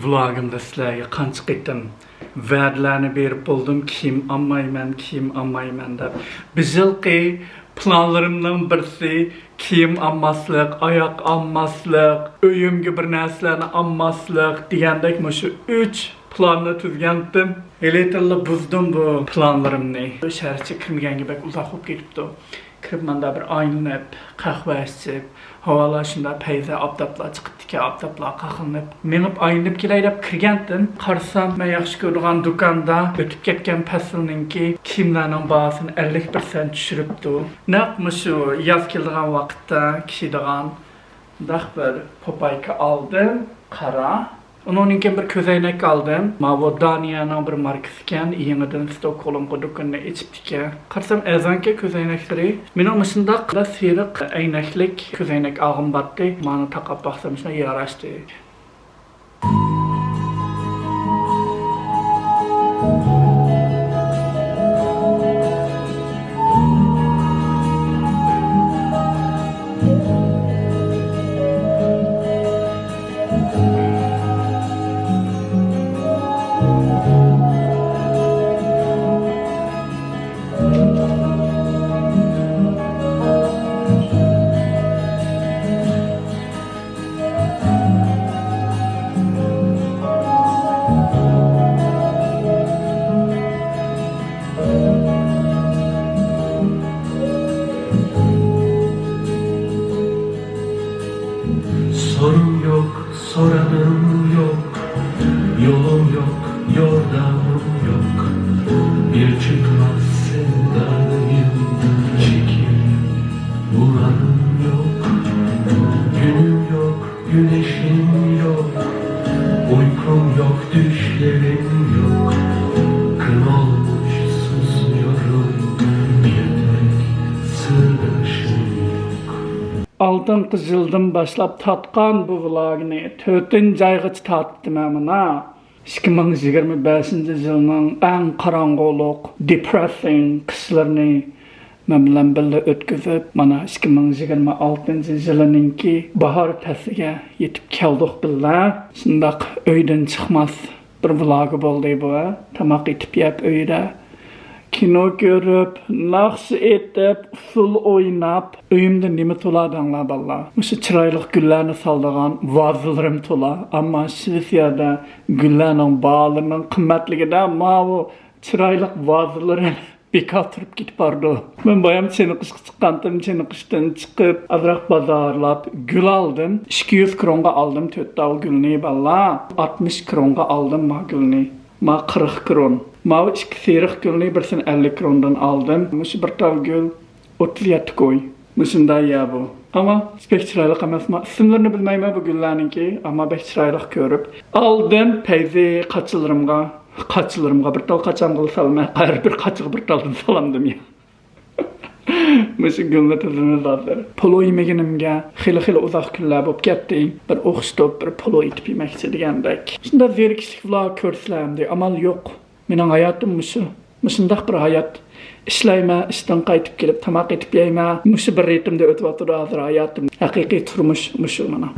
ۋلوگىمدا سىلەرگە قانچە قېتىم ۋەدىلەرنى بېرىپ بولدۇم، كىيىم ئالمايمەن، كىيىم ئالمايمەن دەپ. بۇ يىلقى پىلانلىرىمنىڭ بىرسى كىيىم ئالماسلىق، ئاياغ ئالماسلىق، ئۆيۈمگە بىر نەرسىلەرنى ئالماسلىق دېگەندەك مۇشۇ ئۈچ پىلاننى تۈزگەنتىم. ھېلىتىنلا بۇزدۇم بۇ پىلانلىرىمنى. شەھەرچە كىرمىگەنگە بەك ئۇزاق بولۇپ كېتىپتۇ. كىرىپ ماندا بىر ئايلىنىپ، قەھۋە ئىچىپ، ھاۋالار شۇنداق پەيزە، ئاپتاپلار چىقىپتىكەن، ئاپتاپلارغا قاقلىنىپ، مېڭىپ ئايلىنىپ كېلەي دەپ كىرگەنتىم. قارىسام، مەن ياخشى كۆرىدىغان دۇكاندا ئۆتۈپ كەتكەن پەسىلنىڭكى كىيىملەرنىڭ باھاسىنى ئەللىك پىرسەنت چۈشۈرۈپتۇ. نەق مۇشۇ ياز كېلىدىغان ۋاقىتتا كىيىدىغان مۇنداق بىر پوپايكا ئالدىم، قارا. ئۇنىڭدىن كېيىن بىر كۆزەينەك ئالدىم. ماۋۇ دانىيەنىڭ بىر ماركىسى ئىكەن. يېڭىدىن ستوكھولمغا دۇكىنىنى ئېچىپتىكەن. قارىسام، ئەرزانكەن كۆزەينەكلىرى. مېنىڭ مۇشۇنداق سېرىق ئەينەكلىك كۆزەينەك ئالغۇم بارتتى. مانا تاقاپ باقسام، شۇنداق ياراشتى. Sorum yok, soranım yok, yolum yok, yordamım yok. Bir çıkmaz sevdalıyım, çekip bulanım yok. Günüm yok, güneşim yok, uykum yok, düşlerim yok. Kın olmuş susuyorum, bir tek sırdaşım yok. ئالدىنقى يىلدىن باشلاپ تارتقان بۇ ۋىلاگنى تۆتىنچى ئايغىچە تارتتىم مانا. ئىككى مىڭ يىگىرمە بەشىنچى يىلنىڭ ئەڭ قاراڭغۇلۇق، depressing قىشلىرىنى مەن بىلەن بىللە ئۆتكۈزۈپ، مانا ئىككى مىڭ يىگىرمە ئالتىنچى يىلىنىڭكى باھار پەسلىگە يېتىپ كەلدۇق بىللە. شۇنداق ئۆيدىن چىقماس بىر ۋىلاگى بولدى بۇ، ھە؟ تاماق ئېتىپ يەپ ئۆيدە، كىنو كۆرۈپ، ناخشا ئېيتىپ، ئۇسسۇل ئويناپ، ئۆيۈمدە نېمە تولا دەڭلار بالىلار؟ مۇشۇ چىرايلىق گۈللەرنى سالىدىغان ۋازىلىرىم تولا. ئەمما شىۋېتسىيەدە گۈللەرنىڭ باھالىرىنىڭ قىممەتلىكىدە ماۋۇ چىرايلىق ۋازىلىرىم بىكار تۇرۇپ كېتىپ بارىدۇ. مەن بايام چېنىقىشقا چىققانتىم، چېنىقىشتىن چىقىپ، ئازراق بازارلاپ گۈل ئالدىم. ئىككى يۈز كرونغا ئالدىم تۆت تال گۈلنى، بالىلار. ئاتمىش كرونغا ئالدىم ما گۈلنى. ما قىرىق كرون. ماۋۇ ئىككى سېرىق گۈلنى بىرسىنى ئەللىك كروندىن ئالدىم. مۇشۇ بىر تال گۈل ئوتتۇز يەتتە كوي. مۇشۇنداق يا بۇ. ئەمما بەك چىرايلىق ئەمەسما. ئىسىملىرىنى بىلمەيمەن بۇ گۈللەرنىڭكى. ئەمما بەك چىرايلىق كۆرۈپ ئالدىم. پەيزى قاچىلىرىمغا، قاچىلىرىمغا بىر تال قاچامغىلا سالىمەن. ھەر بىر قاچىغا بىر تالدىن سالامدىم يا. مۇشۇ گۈلنى تىزىمىز ھازىر. پولۇ يېمىگىنىمگە خېلى-خېلى ئۇزاق كۈنلەر بولۇپ كەتتى. بىر ئوخشىتىپ، بىر پولۇ ئېتىپ يېمەكچى دېگەندەك. شۇنداق زېرىكىشلىك ۋىلاگ كۆرسىلەر ئەمدى. ئامال يوق. مېنىڭ ھاياتىم مۇشۇ. مۇشۇنداق بىر ھايات. ئىشلەيمەن، ئىشتىن قايتىپ كېلىپ تاماق ئېتىپ يەيمەن. مۇشۇ بىر رىتىمدا ئۆتۈۋاتىدۇ ھازىر ھاياتىم. ھەقىقىي تۇرمۇش مۇشۇ مانا.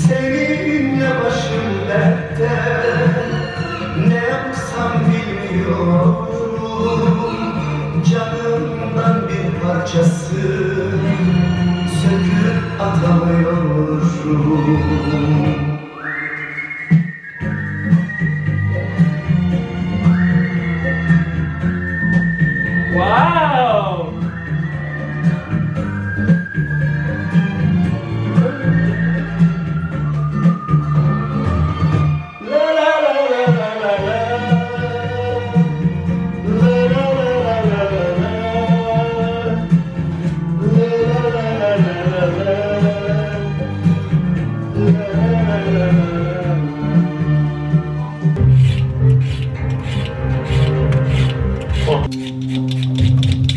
Seninle başım dertte, ne yapsam bilmiyorum. Canımdan bir parçası söküp atamıyorum. Wow!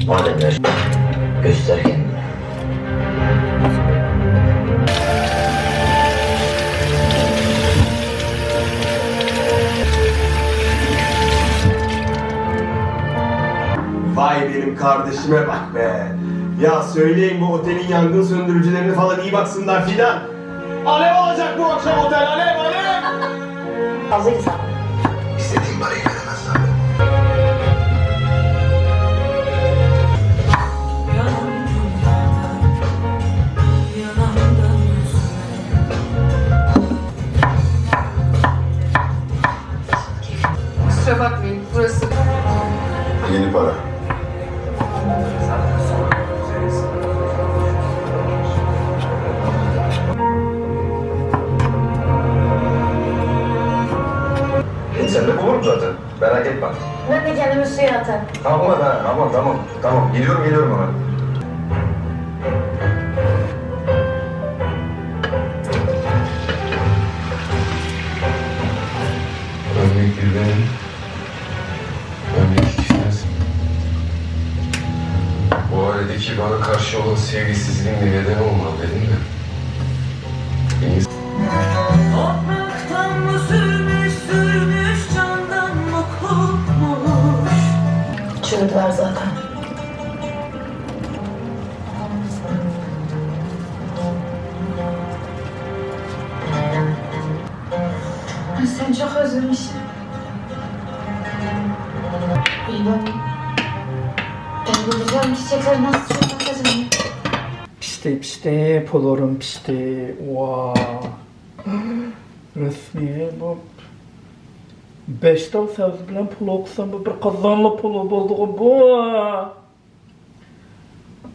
مادەملەر كۆستەرگەن. Vay benim kardeşime bak be. Ya söyleyin bu otelin yangın söndürücülerini falan iyi baksınlar filan. Alev alacak bu akşam otel, alev, alev. Fazla insan. İstediğim parayı veremez zaten. Kusura bakmayın, burası. Yeni para. Sen de bulurum zaten. Merak etme. Ben de kendimi suya atarım. Tamam, ha, tamam, tamam, tamam. Geliyorum, geliyorum hemen. Örnek güven, örnek kişisiniz. Bu ailedeki bana karşı olan sevgisizliğin bir nedeni olmalı, değil mi? Topraktan mı sürmüş, sürmüş, candan mı kopmuş? Çığırdılar zaten. Ay, sen çok özlemişim. Bilmem. Ben bu güzel çiçekleri nasıl çok bakacağım? پىشتى، پىشتى، پۇلۇرۇم پىشتى. ۋا. رەسمىي بۇ. بەش تال سەۋزە بىلەن پۇلۇ قىلسام، بۇ بىر قازانلا پۇلۇ بولدىغۇ بۇ.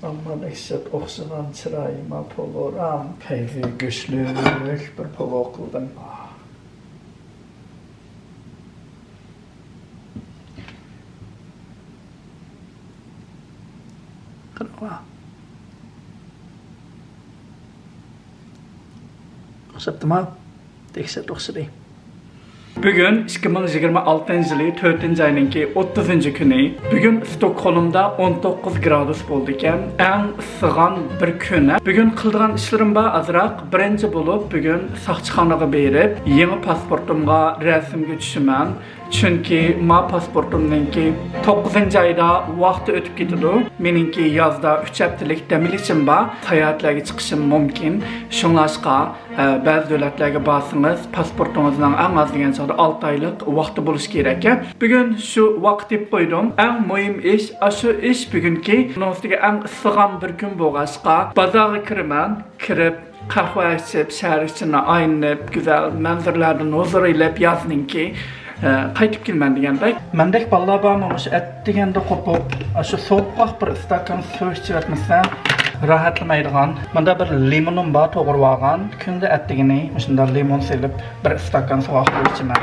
ئەمما دەھشەت ئوخشىغان چىرايىما پۇلۇرام. پەيزى گۆشلۈك بىر پۇلۇ قىلدىم. قىلىۋا. ئوخشاپتىما؟ دەھشەت ئوخشىدى. بۈگۈن ئىككى مىڭ يىگىرمە ئالتىنچى يىلى تۆتىنچى ئاينىڭكى ئوتتۇزىنچى كۈنى. بۈگۈن ستوكھولمدا ئون توققۇز گرادۇس بولىدىكەن. ئەڭ ئىسسىغان بىر كۈن. بۈگۈن قىلىدىغان ئىشلىرىم بار ئازراق. بىرىنچى بولۇپ بۈگۈن ساقچىخانىغا بېرىپ يېڭى پاسپورتۇمغا رەسىمگە چۈشىمەن. چۈنكى ما پاسپورتۇمنىڭكى توققۇزىنچى ئايدا ۋاقتى ئۆتۈپ كېتىدۇ. مېنىڭكى يازدا ئۈچ ھەپتىلىك دەم ئېلىشىم بار. ساياھەتلەرگە چىقىشىم مۇمكىن. شۇڭلاشقا، ئە، بەزى دۆلەتلەرگە بارسىڭىز، پاسپورتىڭىزنىڭ ئەڭ ئاز دېگەن چاغدا ئالتە ئايلىق ۋاقتى بولۇشى كېرەك. بۈگۈن شۇ ۋاقىت دەپ قويدۇم. ئەڭ مۇھىم ئىش، ئاشۇ ئىش بۈگۈنكى. ئۇنىڭ ئۈستىگە ئەڭ ئىسسىغان بىر كۈن بولغاچقا، بازارغا كىرىمەن. كىرىپ، قەھۋە ئىچىپ، شەھەر ئىچىنى ئايلىنىپ، گۈزەل مەنزىرىلەردىن ھۇزۇر ئېلىپ، يازنىڭكى، ئە، قايتىپ كېلىمەن دېگەندەك. مەندەك بالىلار بارمۇ، مۇشۇ ئەتىگەندە قوپۇپ، ئاشۇ سوغۇق بىر ئىستاكان سۇ ئىچىۋەتمىسە، راھەتلىمەيدىغان؟ مۇندا بىر لىمونۇم بار، توغرىۋالغان. كۈندە ئەتىگىنى مۇشۇنداق لىمون سېلىپ، بىر ئىستاكان سوغۇق سۇ ئىچىمەن.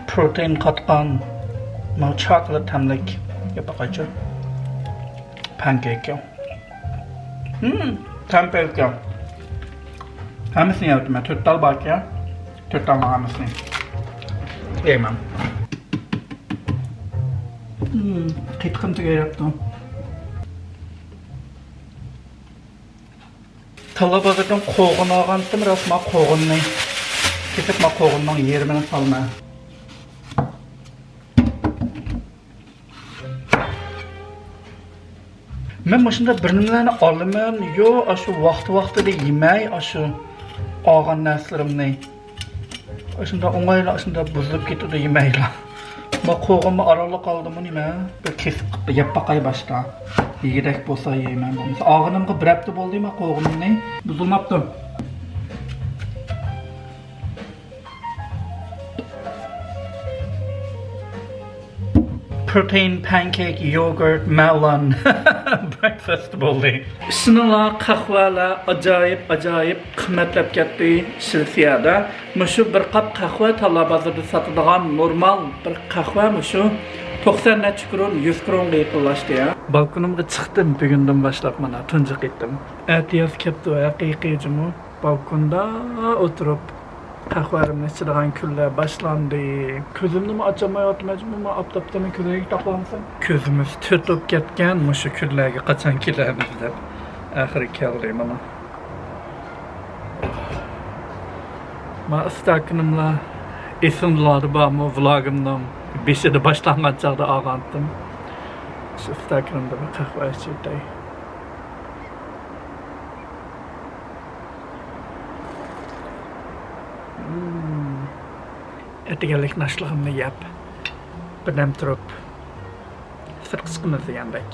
پروتېئىن قاتقان، مانا چاكلېت تەملىك ياپاقايچۇ پەنكېيك. ھىم، تەمپەلكە. ھەممىسىنى يەۋېتىمەن، تۆت تال باركەن، تۆت تالنىڭ ھەممىسىنى يەيمەن. ھىم، قېتىقىم تۈگەيدىكەن. تاللا بازىرىدىن قوغۇن ئالغانتىم، راست ما قوغۇننى كېسىپ، ما قوغۇننىڭ يېرىمىنى سالىمەن. مەن مۇشۇنداق بىر نېمىلەرنى ئالىمەن، يو، ئاشۇ ۋاقتى-ۋاقتىدا يېمەي، ئاشۇ ئالغان نەرسىلىرىمنى. ئاشۇنداق ئوڭايلا، ئاشۇنداق بۇزۇلۇپ كېتىدۇ يېمەيلا. ما قوغۇنمۇ ئارانلا قالدىمۇ نېمە؟ بىر كېسىپ قىلىپ يەپ باقاي باشتا. يېگۈدەك بولسا يەيمەن، بولمىسا. ئالغىنىمغا بىر ھەپتە بولدى ما قوغۇننى. بۇزۇلماپتۇ. Protein, pancake, yogurt, melon. Breakfast بولدى. ئىشىنىڭلار، قەھۋەلەر ئاجايىپ، ئاجايىپ قىممەتلەپ كەتتى شىۋېتسىيەدە. مۇشۇ بىر قاپ قەھۋە تاللا بازىرىدا ساتىدىغان نورمال بىر قەھۋە مۇشۇ توقسان نەچچە كرون، يۈز كرونغا يېقىنلاشتى يا. بالكونۇمغا چىقتىم بۈگۈندىن باشلاپ مانا تۇنجى قېتىم. ئەتىياز كەپتۇ ھەقىقىي جۇمۇ. بالكوندا ئولتۇرۇپ قەھۋەمنى ئىچىدىغان كۈنلەر باشلاندى. كۆزۈمنىمۇ ئاچالمايۋاتىمەن جۇمۇ، مانا ئاپتاپتىمۇ كۆزۈمگە تاقىلامسەن. كۆزىمىز تۆتۈپ كەتكەن مۇشۇ كۈنلەرگە قاچان كېلەرمىز دەپ. ئاخىرى كەلدى مانا. ما ئىستاكىنىملا ئېسىڭلاردا بارمۇ؟ ۋلاگىمنىڭ بېشىدا باشلانغان چاغدا ئالغانتىم. شۇ ئىستاكىنىمدا بىر قەھۋە ئىچىۋېتەي. مم. ئەتىگەنلىك ناشتىلىقىمنى يەپ، بىردەم تۇرۇپ، سىرتقا چىقىمىز دېگەندەك.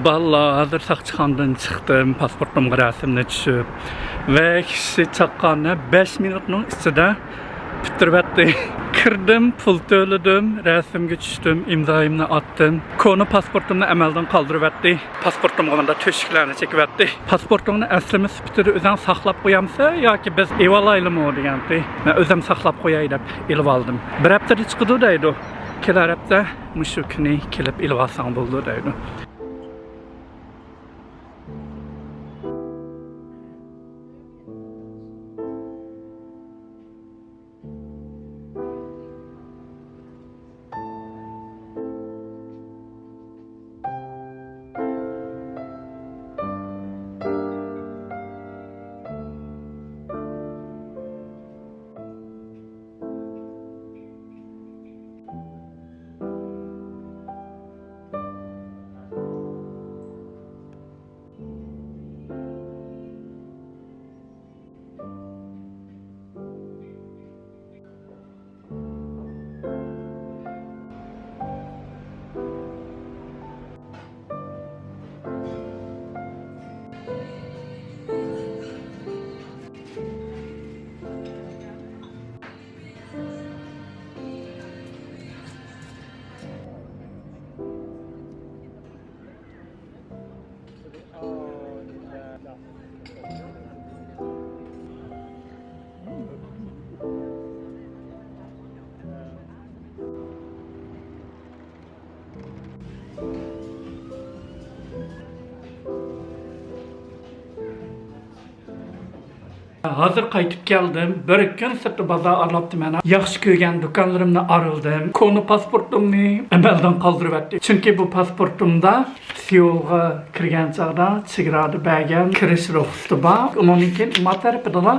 باللا، ھازىر ساقچىخانىدىن چىقتىم، پاسپورتۇمغا رەسىمنى چۈشۈپ، ۋەھشىي چاققاننى بەش مىنۇتنىڭ ئىچىدە پۈتتۈرۈۋەتتى. كىردىم، پۇل تۆلىدىم، رەسىمگە چۈشتۈم، ئىمزايىمنى ئاتتىم. كونا پاسپورتۇمنى ئەمەلدىن قالدۇرۇۋەتتى. پاسپورتۇمغا مۇنداق تۆشۈكلەرنى چېكىۋەتتى. پاسپورتۇڭنى ئەسلىمە سۈپىتىدە ئۆزۈڭ ساقلاپ قويامسەن ياكى بىز ئېلىۋالايلىمۇ دېگەنتى. مەن ئۆزۈم ساقلاپ قوياي دەپ ئېلىۋالدىم. بىر ھەپتىدە چىقىدۇ دەيدۇ. كېلەر ھەپتە مۇشۇ كۈنى كېلىپ ئېلىۋالساڭ بولىدۇ دەيدۇ. ھازىر قايتىپ كەلدىم. بىر كۈن سىرتتا بازار ئارىلاپتىمەن. ياخشى كۆرگەن دۇكانلىرىمنى ئارىلىدىم. كونا پاسپورتۇمنى ئەمەلدىن قالدۇرۇۋەتتى. چۈنكى بۇ پاسپورتۇمدا سېئۇلغا كىرگەن چاغدا چېگرادا بەرگەن كىرىش رۇخسىتى بار. ئۇنىڭدىن كېيىن ئىمما تەرىپىدىلا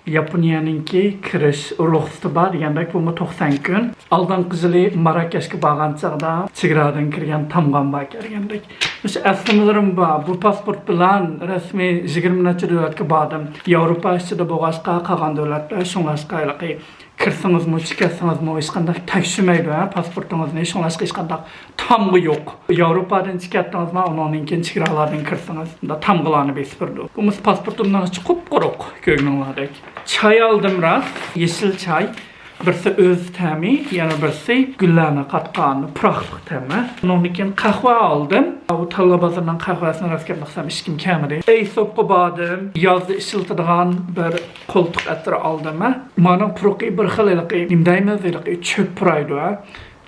ياپونىيەنىڭكى كىرىش رۇخسىتى بار دېگەندەك، بۇمۇ توقسان كۈن. ئالدىنقى يىلى ماراكەشكە بارغان چاغدا چېگرادىن كىرگەن تامغام بار دېگەندەك. مۇشۇ ئەسلىمىلىرىم بار. بۇ پاسپورت بىلەن رەسمىي يىگىرمە نەچچە دۆلەتكە باردىم. ياۋروپا ئىچىدە بولغاچقا، قالغان دۆلەتلەر، شۇڭلاشقا ھېلىقى كىرسىڭىزمۇ، چىقىۋەتسىڭىزمۇ ھېچقانداق تەكشۈرمەيدۇ، ھە، پاسپورتىڭىزنى. شۇڭلاشقا ھېچقانداق تامغا يوق. ياۋروپادىن چىقىۋەتتىڭىزمۇ، ئۇنىڭدىن كېيىن چېگرالارنى كىرسىڭىز، مۇنداق تامغىلارنى بېسىپ بېرىدۇ. بۇ مۇشۇ پاسپورتۇمنىڭ ئىچى قۇپقۇرۇق، كۆرگىنىڭلاردەك. چاي ئالدىم راست، يېشىل چاي. بىرسى ئۆز تەمى، يەنە بىرسى گۈللەرنى قاتقان پۇراقلىق تەمى. ئۇنىڭدىن كېيىن قەھۋە ئالدىم. بۇ تاللا بازىرىنىڭ قەھۋەسىنى راست گەپنى قىلسام ئىچكۈم كەلمىدى. ئەيسوپقا باردىم. يازدا ئىشلىتىدىغان بىر قولتۇق ئەتىرى ئالدىم. مانىڭ پۇرىقى بىر خىل ھېلىقى، نېمە دەيمىز، ھېلىقى چۆپ پۇرايدۇ، ھە.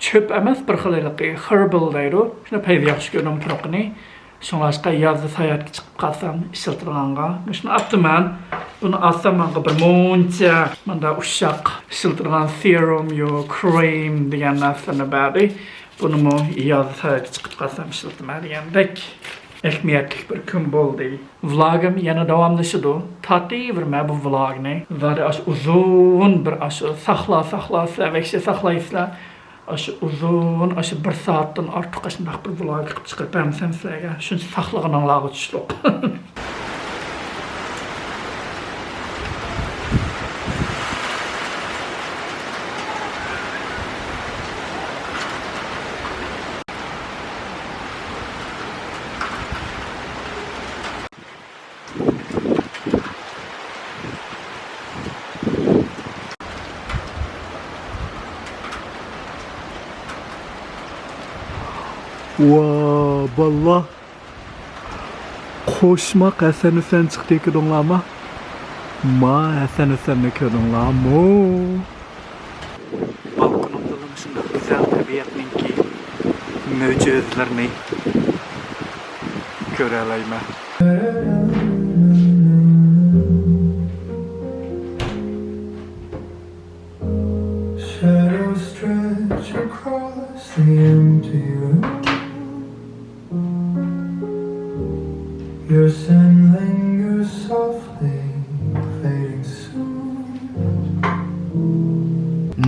چۆپ ئەمەس، بىر خىل ھېلىقى خېربال دەيدۇ. شۇنى پەيزى ياخشى كۆردۈم پۇرىقىنى. شۇڭلاشقا يازدا ساياھەتكە چىقىپ قالسام ئىشلىتىدىغانغا مۇشۇنى ئاپتىمەن. بۇنى ئالسام ماڭا بىر مۇنچە مۇندا ئۇششاق ئىشلىتىدىغان سېرۇم يو، كرېم دېگەن نەرسىلەرنى بەردى. بۇنىمۇ يازدا ساياھەتكە چىقىپ قالسام ئىشلىتىمەن دېگەندەك ئەھمىيەتلىك بىر كۈن بولدى. ۋلاگىم يەنە داۋاملىشىدۇ. تارتىۋېرىمەن بۇ ۋلاگنى. زادى ئاشۇ ئۇزۇن بىر ئاشۇ ساقلا، ساقلا، سىلەر ۋەھشىي ساقلايسىلەر. ئاشۇ ئۇزۇن، ئاشۇ بىر سائەتتىن ئارتۇق ئاشۇنداق بىر ۋلاگ قىلىپ چىقىرىپ بەرمىسەم سىلەرگە، شۇنچە ساقلىغىنىڭلارغا تۇشلۇق. ۋا باللا! قوشماق ھەسەن ھۈسەن چىقتى، كۆردۈڭلارمۇ؟ ما ھەسەن ھۈسەننى كۆردۈڭلارمۇ؟ بالكونۇمدىلا مۇشۇنداق گۈزەل تەبىئەتنىڭكى مۆجىزىلىرىنى كۆرەلەيمەن. Shadows stretch across the empty room. Your scent lingers softly, fading soon.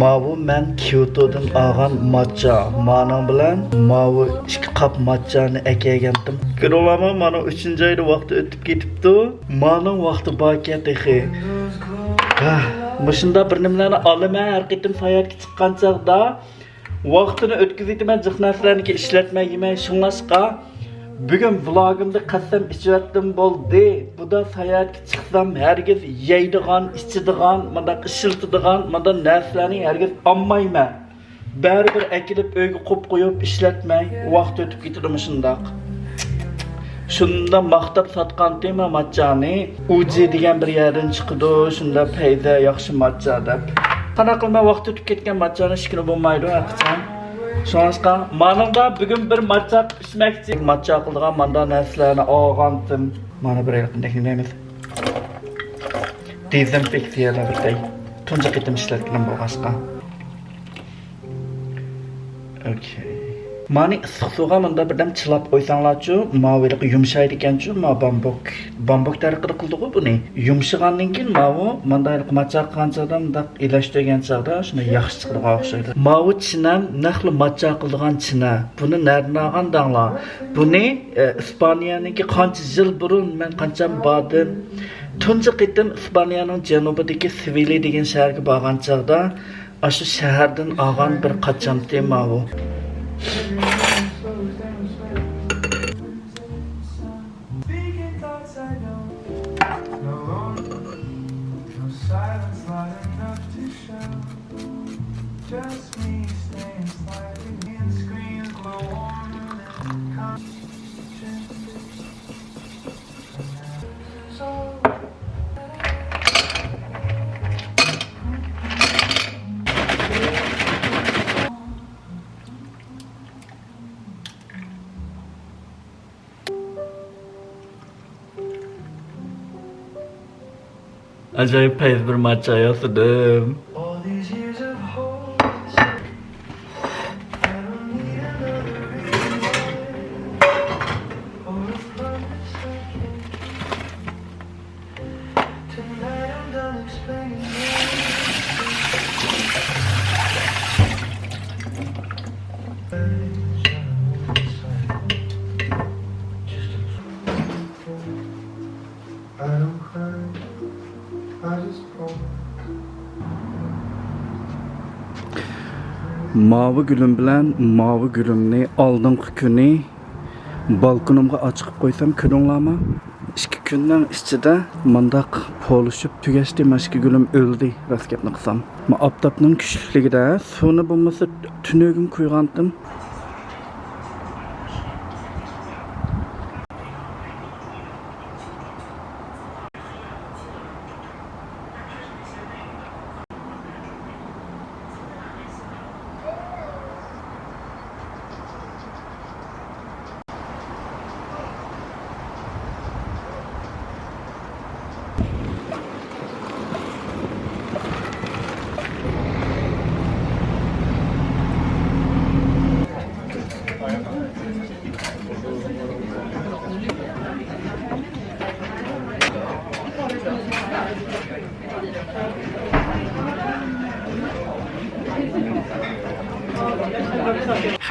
ماۋۇ مەن كيوتودىن ئالغان ماچچا. مانىڭ بىلەن ماۋۇ ئىككى قاپ ماچچانى ئەكەلگەنتىم. كۆرۈڭلارمۇ، مانا ئۈچىنچى ئايدا ۋاقتى ئۆتۈپ كېتىپتۇ. مانىڭ ۋاقتى باركەن تېخى. ھە، مۇشۇنداق بىر نېمىلەرنى ئالىمەن ھەر قېتىم ساياھەتكە چىققان چاغدا. ۋاقتىنى ئۆتكۈزۈۋېتىمەن، جىق نەرسىلەرنىكى ئىشلەتمەي يېمەي. شۇڭلاشقا بۈگۈن ۋلوگىمدا قەسەم ئىچىۋەتتىم بولدى. بۇدا ساياھەتكە چىقسام ھەرگىز يەيدىغان، ئىچىدىغان، مۇنداق ئىشلىتىدىغان، مۇنداق نەرسىلەرنى ھەرگىز ئالمايمەن. بەرىبىر ئەكېلىپ ئۆيگە قويۇپ قويۇپ ئىشلەتمەي، ۋاقىت ئۆتۈپ كېتىدۇ مۇشۇنداق. شۇنداق ماختاپ ساتقانتىم ماچچانى، ئۇجى دېگەن بىر يەردىن چىقىدۇ، شۇنداق پەيزە ياخشى ماچچا دەپ. قانداق قىلىمەن، ۋاقىت ئۆتۈپ كەتكەن ماچچانى ئىچكىلى بولمايدۇ ھەرقاچان. شۇڭلاشقا مانىڭدا بۈگۈن بىر ماچچا قىلىپ ئىچمەكچى. ماچچا قىلىدىغان مانداق نەرسىلەرنى ئالغانتىم. مانا بىر ھېلىقىنى دېمەيمىز. دېزىنفېكسىيەلەپ ئۆتەي. تۇنجى قېتىم ئىشلەتكىنىم بولغاچقا. ئوكەي. مانى ئىسسىق سۇغا مۇنداق بىردەم چىلاپ قويساڭلارچۇ، ماۋۇ ھېلىقى يۇمشايدىكەنچۇ، ما بامبۇك. بامبۇك تەرىقىدە قىلدىغۇ بۇنى. يۇمشىغاندىن كېيىن ماۋۇ مۇنداق ھېلىقى ماچا قىلغان چاغدا، مۇنداق ئىلەشتۈرگەن چاغدا شۇنداق ياخشى چىقىدىغان ئوخشايدۇ. ماۋۇ چىنەم نەقلى ماچا قىلىدىغان چىنە. بۇنى نەدىن ئالغان دەڭلار؟ بۇنى، ئە، ئىسپانىيەنىڭكى قانچە يىل بۇرۇن مەن قانچە باردىم. تۇنجى قېتىم ئىسپانىيەنىڭ جەنۇبىدىكى سېۋىليە دېگەن شەھەرگە بارغان چاغدا، ئاشۇ شەھەردىن ئالغان بىر قاچامتى ماۋۇ. ئاجايىپ پەيز بىر ماچا ياسىدىم. ماۋۇ گۈلۈم بىلەن ماۋۇ گۈلۈمنى ئالدىنقى كۈنى بالكونۇمغا ئاچىقىپ قويسام، كۆردۈڭلارمۇ؟ ئىككى كۈننىڭ ئىچىدە مۇنداق پولۇشۇپ تۈگەشتى، مانا ئىككى گۈلۈم ئۆلدى، راست گەپنى قىلسام. ما ئاپتاپنىڭ كۈچلۈكلۈكىدە سۇنى بولمىسا تۈنۈگۈن قۇيغانتىم.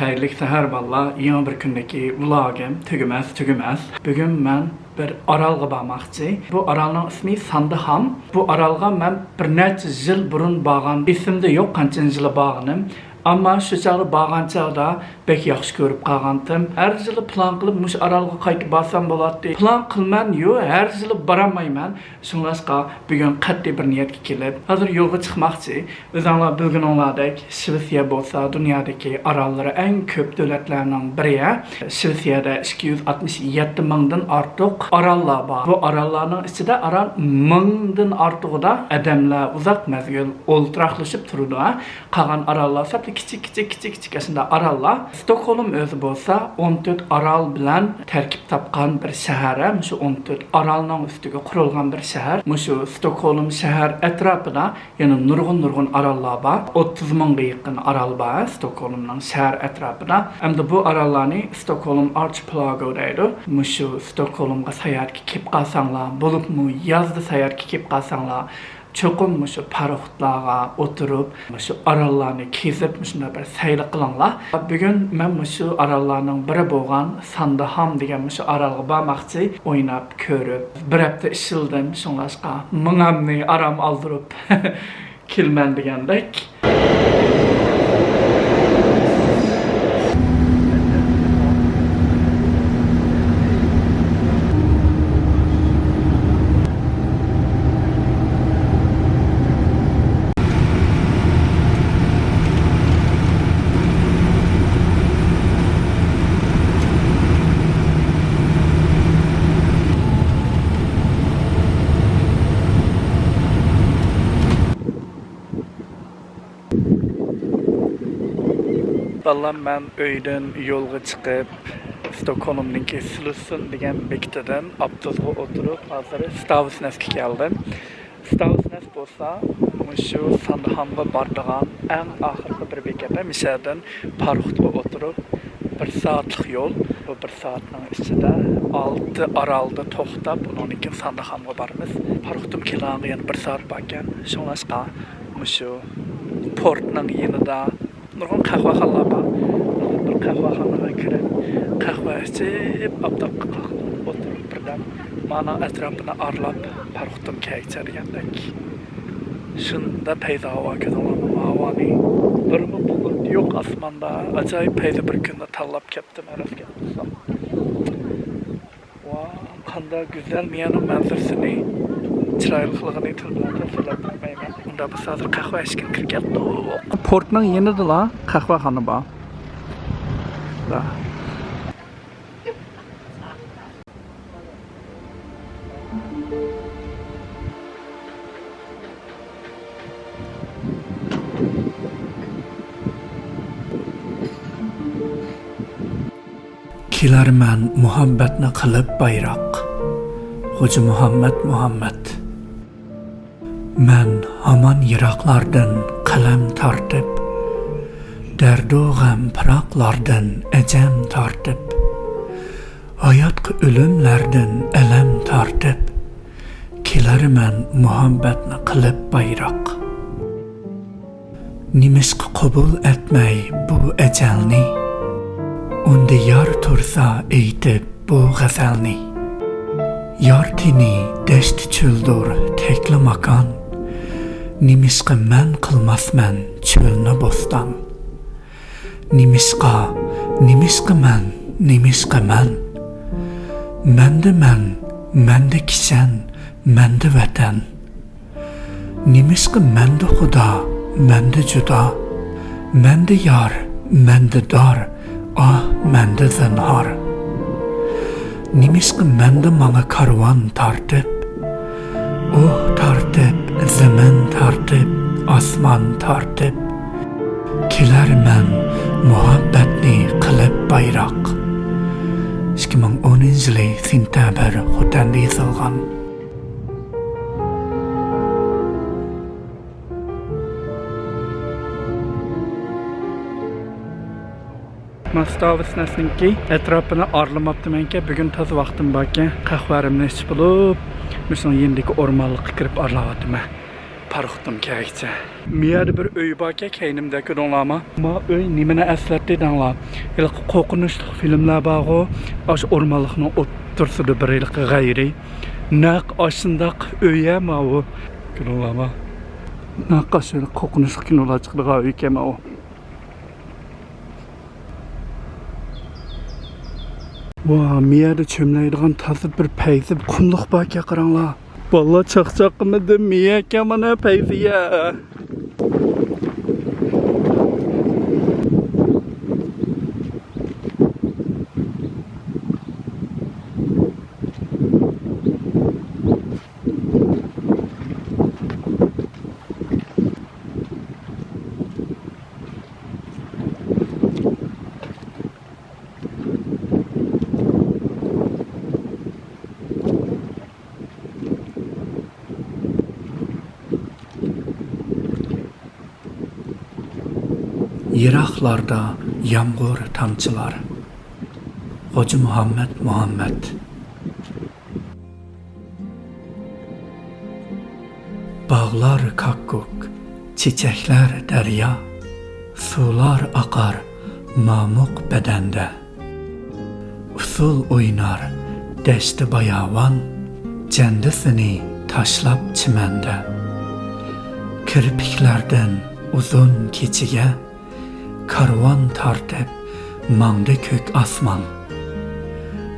خەيرلىك سەھەر بالىلار، يېڭى بىر كۈندىكى ۋلوگىم تۈگىمەس، تۈگىمەس. بۈگۈن مەن بىر ئارالغا بارماقچى. بۇ ئارالنىڭ ئىسمى ساندىھام. بۇ ئارالغا مەن بىر نەچچە يىل بۇرۇن بارغان، ئېسىمدە يوق قانچىنچى يىلى بارغىنىم. ئەمما شۇ چاغدا بارغان چاغدا بەك ياخشى كۆرۈپ قالغانتىم. ھەر يىلى پىلان قىلىپ مۇشۇ ئارالغا قايتىپ بارسام بولاتتى. پىلان قىلىمەن، يو، ھەر يىلى بارالمايمەن. شۇڭلاشقا بۈگۈن قەتئىي بىر نىيەتكە كېلىپ، ھازىر يولغا چىقماقچى. ئۆزۈڭلار بىلگىنىڭلاردەك، شىۋېتسىيە بولسا دۇنيادىكى ئاراللىرى ئەڭ كۆپ دۆلەتلەرنىڭ بىرى. شىۋېتسىيەدە ئىككى يۈز ئاتمىش يەتتە مىڭدىن ئارتۇق ئاراللار بار. بۇ ئاراللارنىڭ ئىچىدە ئاران مىڭدىن ئارتۇقىدا ئادەملەر ئۇزاق مەزگىل ئولتۇراقلىشىپ تۇرىدۇ. قالغان ئاراللار سەپلا كىچىك، كىچىك، كىچىك، كىچىك ئاشۇنداق ئاراللار. ستوكھولم ئۆزى بولسا ئون تۆت ئارال بىلەن تەركىب تاپقان بىر شەھەر. مۇشۇ ئون تۆت ئارالنىڭ ئۈستىگە قۇرۇلغان بىر شەھەر. مۇشۇ ستوكھولم شەھەر ئەتراپىدا يەنە نۇرغۇن، نۇرغۇن ئاراللار بار. ئوتتۇز مىڭغا يېقىن ئارال بار ستوكھولمنىڭ شەھەر ئەتراپىدا. ئەمدى بۇ ئاراللارنى ستوكھولم ئارچىپېلاگو دەيدۇ. مۇشۇ ستوكھولمغا ساياھەتكە كېلىپ قالساڭلار، بولۇپمۇ يازدا ساياھەتكە كېلىپ قالساڭلار، چوقۇم مۇشۇ پاروخوتلارغا ئولتۇرۇپ، مۇشۇ ئاراللارنى كېزىپ، مۇشۇنداق بىر سەيلە قىلىڭلار. بۈگۈن مەن مۇشۇ ئاراللارنىڭ بىرى بولغان ساندىھام دېگەن مۇشۇ ئارالغا بارماقچى، ئويناپ كۆرۈپ. بىر ھەپتە ئىشلىدىم، شۇڭلاشقا مېڭەمنى ئارام ئالدۇرۇپ كېلىمەن دېگەندەك. بالام، مەن ئۆيدىن يولغا چىقىپ، ستوكھولمنىڭكى سلۇسسۇند دېگەن بېكىتىدىن ئاپتوبۇسقا ئولتۇرۇپ، ھازىر ستاۋسنەسكە كەلدىم. ستاۋسنەس بولسا مۇشۇ ساندىھامغا بارىدىغان ئەڭ ئاخىرقى بىر بېكەت. مىشەدىن پاروخوتقا ئولتۇرۇپ بىر سائەتلىك يول. بۇ بىر سائەتنىڭ ئىچىدە ئالتە ئارالدا توختاپ، ئۇنىڭدىن كېيىن ساندىھامغا بارىمىز. پاروخوتۇم كېلىدىغانغا يەنە بىر سائەت باركەن. شۇڭلاشقا مۇشۇ پورتنىڭ يېنىدا نۇرغۇن قەھۋەخانىلار بار. بىر قەھۋەخانىغا كىرىپ، قەھۋە ئىچىپ، ئاپتاپقا قاقلىنىپ ئولتۇرۇپ، بىردەم مانا ئەتراپىنى ئارىلاپ، پاروخوتۇم كەلگۈچە دېگەندەك. شۇنداق پەيزى ھاۋا، كۆرۈڭلارمۇ ھاۋانى. بىرمۇ بۇلۇت يوق ئاسماندا. ئاجايىپ پەيزى بىر كۈننى تاللاپ كەپتىم، راست گەپ قىلسام. ۋا، قانداق گۈزەل مىيانىڭ مەنزىرىسىنى، چىرايلىقلىقىنى تىل بىلەن تەسۋىرلەپ بولمايمەن. ئۇنداق بولسا ھازىر قەھۋە ئىچكىلى كىرىپ كەتتۇق. پورتنىڭ يېنىدىلا قەھۋەخانا بار. كېلەرمەن مۇھەببەتنى قىلىپ بايراق. خوجا مۇھەممەد مۇھەممەد. مەن ھامان يىراقلاردىن قەلەم تارتىپ، دەردۇ غەم پىراقلاردىن ئەجەم تارتىپ، ھاياتقا ئۆلۈملەردىن ئەلەم تارتىپ، كېلەرمەن مۇھەببەتنى قىلىپ بايراق. نېمىشقا قوبۇل ئەتمەي بۇ ئەجەلنى؟ ئۇندى يار تۇرسا ئېيتىپ بۇ غەزەلنى. يار تېنى دەشتى چۆلدۇر تەكلىماكان. نېمىشقا مەن قىلماسمەن چۆلنى بوستان؟ نېمىشقا، نېمىشقا مەن، نېمىشقا مەن؟ مەندە مەن، مەندە كىشەن، مەندە ۋەتەن. نېمىشقا مەندە خۇدا، مەندە جۇدا، مەندە يار، مەندە دار، ئاھ، مەندە زىنھار. نېمىشقا مەندە ماڭا كارۋان تارتىپ، ئۇھ تارتىپ، زېمىن تارتىپ، ئاسمان تارتىپ، كېلەرمەن مۇھەببەتنى قىلىپ بايراق. ئىككى مىڭ ئونىنچى يىلى سېنتەبىر خوتەندە يېزىلغان. مەن ستاۋسنەسنىڭكى ئەتراپىنى ئارىلىماپتىمەنكەن، بۈگۈن تازا ۋاقتىم باركەن، قەھۋەمنى ئىچىپ بولۇپ، مۇشۇنىڭ يېنىدىكى ئورمانلىققا كىرىپ ئارىلاۋاتىمەن. پاروخوتۇم كەلگۈچە. مۇ يەردە بىر ئۆي باركەن، كەينىمدە، كۆردۈڭلارمۇ؟ ما ئۆي نېمىنى ئەسلەتتى دەڭلار؟ ھېلىقى قورقۇنچلۇق فىلىملەر بارغۇ، ئاشۇ ئورمانلىقنىڭ ئوتتۇرىسىدا بىر ھېلىقى غەيرىي. نەق ئاشۇنداق ئۆي-ە ماۋۇ. كۆردۈڭلارمۇ؟ نەق ئاشۇ قورقۇنچلۇق كىنولار چىقىدىغان ئۆيكەن ماۋۇ. ۋا، مىيەدە چۆملەيدىغان تازا بىر پەيزى قۇملۇق باركەن، قاراڭلار. بالىلار چاقچاق قىلمىدىم، مىيەكەن مانا پەيزىيە. يىراقلاردا يامغۇر تامچىلار. غوجا مۇھەممەد مۇھەممەد. باغلار كاككۇك، چېچەكلەر دەريا، سۇلار ئاقار مامۇق بەدەندە. ئۇسسۇل ئوينار دەشتى باياۋان، جەندىسىنى تاشلاپ چىمەندە. كىرپىكلەردىن ئۇزۇن كېچىگە كارۋان تارتىپ ماڭدى كۆك ئاسمان.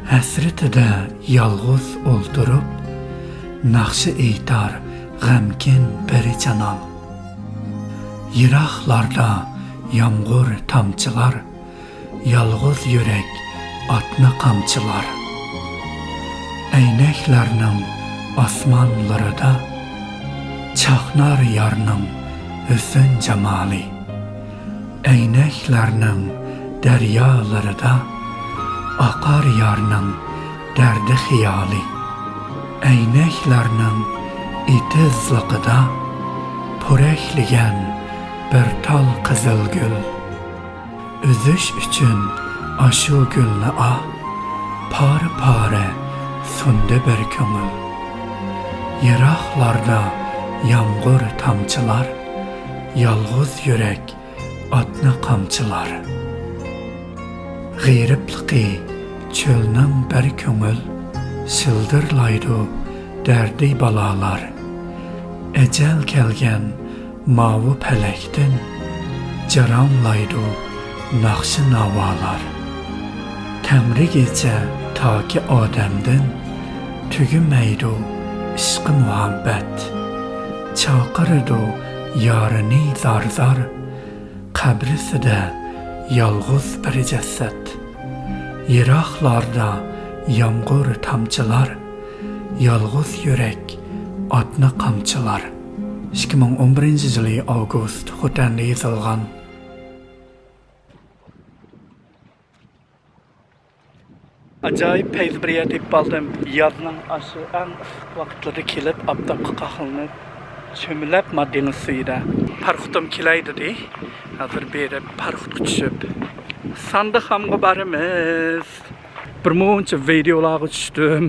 ھەسرىتىدە يالغۇز ئولتۇرۇپ، ناخشا ئېيتار غەمكىن بىر جانان. يىراقلاردا يامغۇر تامچىلار، يالغۇز يۈرەك ئاتنى قامچىلار. ئەينەكلەرنىڭ ئاسمانلىرىدا چاقنار يارنىڭ ھۆسن جامالى. ئەينەكلەرنىڭ دەريالىرىدا ئاقار يارنىڭ دەردى خىيالى. ئەينەكلەرنىڭ ئېتىزلىقىدا پورەكلىگەن بىر تال قىزىل گۈل. ئۈزۈش ئۈچۈن ئاشۇ گۈلنى ئاھ، پارە-پارە سۇندى بىر كۆڭۈل. يىراقلاردا يامغۇر تامچىلار، يالغۇز يۈرەك ئاتنى قامچىلار. غېرىبلىقى چۆلنىڭ بىر كۆڭۈل، شىلدىرلايدۇ دەردى بالالار. ئەجەل كەلگەن ماۋۇ پەلەكتىن جاراڭلايدۇ ناخشا ناۋالار. تەڭرىگىچە تاكى ئادەمدىن تۈگىمەيدۇ ئىشقى مۇھەببەت. چاقىرىدۇ يارىنى زار-زار، قەبرىسىدە يالغۇز بىر جەسەت. يىراقلاردا يامغۇر تامچىلار، يالغۇز يۈرەك ئاتنى قامچىلار. ئىككى مىڭ ئون بىرىنچى يىلى ئاۋگۇست خوتەندە يېزىلغان. ئاجايىپ پەيزى بىر يەر تېپىپ ئالدىم. يازنىڭ ئاشۇ ئەڭ ئىسسىق ۋاقىتلىرىدا كېلىپ، ئاپتاپقا قاقلىنىپ، چۆمۈلەپ ما دېڭىز سۈيىدە. پاراخوتۇم كېلەي دېدى. ھازىر بېرىپ پاراخوتقا چۈشۈپ، ساندىخامغا بارىمىز. بىر مۇنچە ۋىدېئولارغا چۈشتۈم.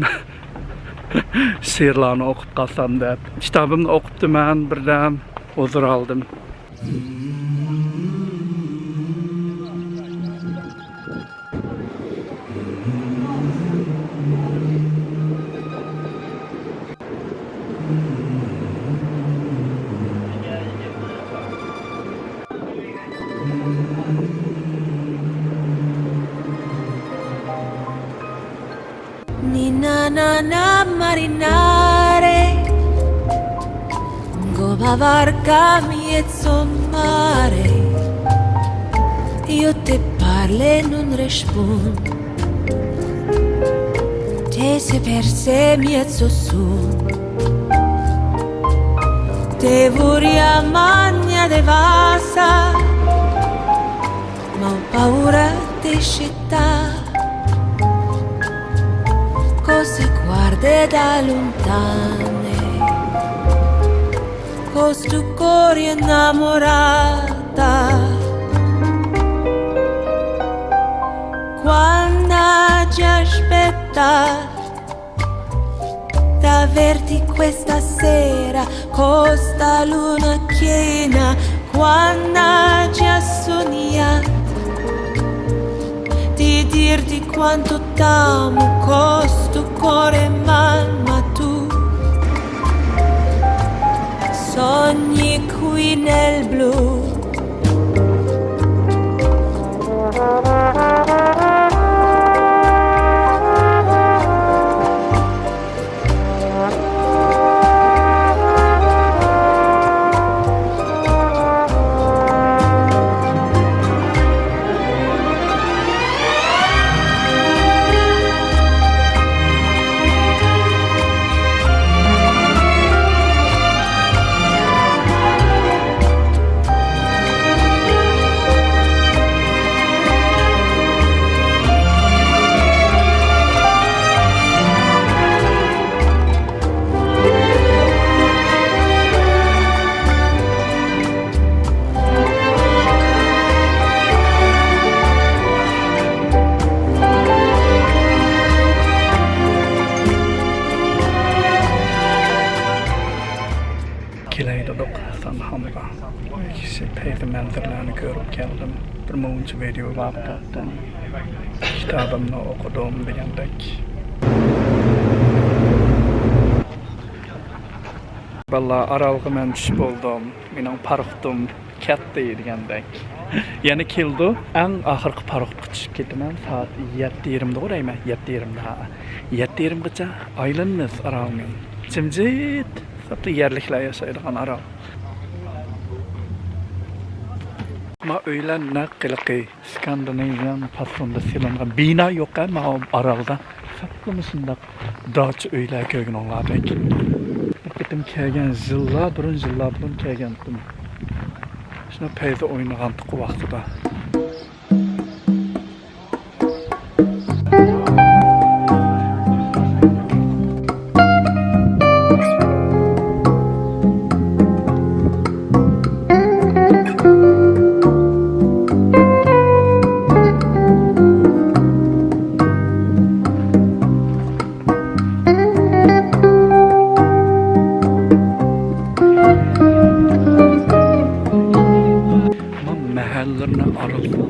شېئىرلارنى ئوقۇپ قالسام دەپ. كىتابىمنى ئوقۇپتىمەن، بىردەم ھۇزۇر ئالدىم. Ninna nanna marinare, gova varca miezo mare, io te parle non respond, te se perse miezo su, te vuria magna de vasa, ma ho paura de città. Cosa guarde da lontane? Costu cori innamorata. Quanna già aspetta d'averti questa sera, costa luna piena, quanna già sognat di dirti quanto t'amo, costu core man, ma tu sogni qui nel blu. بىر مۇنچە ۋىدېئو بار تارتتىم. كىتابىمنى ئوقۇدۇم دېگەندەك. بالىلار، ئارالغا مەن چۈش بولدۇم. مېنىڭ پاراخوتۇم كەتتى دېگەندەك. يەنە كېلىدۇ. ئەڭ ئاخىرقى پاراخوتقا چۈشۈپ كېتىمەن. سائەت يەتتە يېرىمدىغۇ دەيمەن. يەتتە يېرىمدا، ھە. يەتتە يېرىمغىچە ئايلىنىمىز ئارالنى. جىمجىت. ساپلا يەرلىكلەر ياشايدىغان ئارال. ما ئۆيلەر نەق ھېلىقى سكاندىناۋىيان پاسوندا سېلىنغان بىنا يوق ھە، ما ئارالدا. ساپلا مۇشۇنداق داچا ئۆيلەر كۆرگىنىڭلاردەك. بىر قېتىم كەلگەن، يىللار بۇرۇن، يىللار بۇرۇن كەلگەنتىم. شۇنداق پەيزى ئوينىغانتۇق ۋاقتىدا. مەھەللىلىرىنى ئارىلىساڭ،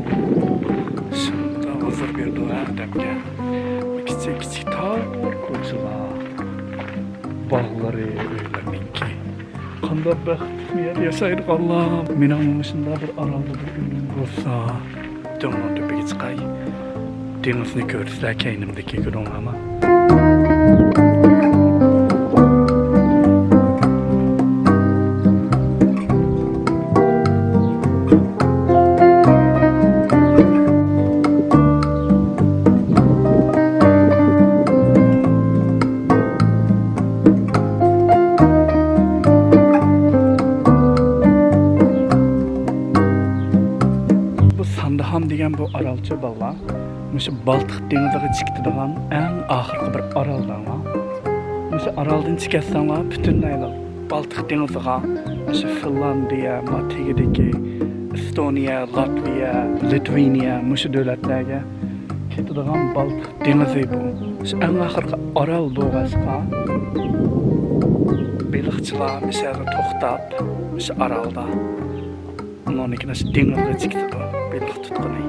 شۇنداق ھۇزۇر بېرىدۇ ئادەمگە. كىچىك كىچىك تار كوچىلار، باغلىرى ئۆيلەرنىڭكى. قانداق بەختلىك يەر ياشايدىغانلار. مېنىڭ مۇشۇنداق بىر ئارالدا بىر ئۆيۈم بولسا. دۆڭنىڭ تۆپىگە چىقاي. دېڭىزنى كۆرسە كەينىمدىكى كۆرۈڭلارما. بۇ ساندىھام دېگەن بۇ ئارالچە بالىلار، مۇشۇ بالتىق دېڭىزىغا چىقىدىغان ئەڭ ئاخىرقى بىر ئارال دەڭلار. مۇشۇ ئارالدىن چىقىۋەتسەڭلار، پۈتۈنلەيلا بالتىق دېڭىزىغا، مۇشۇ فىنلاندىيە، ما تېگىدىكى ئېستونىيە، لاتۋىيە، لىتۋېنىيە، مۇشۇ دۆلەتلەرگە كېتىدىغان بالتىق دېڭىزى بۇ. شۇ ئەڭ ئاخىرقى ئارال بولغاچقا، بېلىقچىلار مۇشۇ يەردە توختاپ، شۇ ئارالدا. ئۇنىڭدىن كېيىن شۇ دېڭىزغا چىقىدۇ بېلىق تۇتقىنى.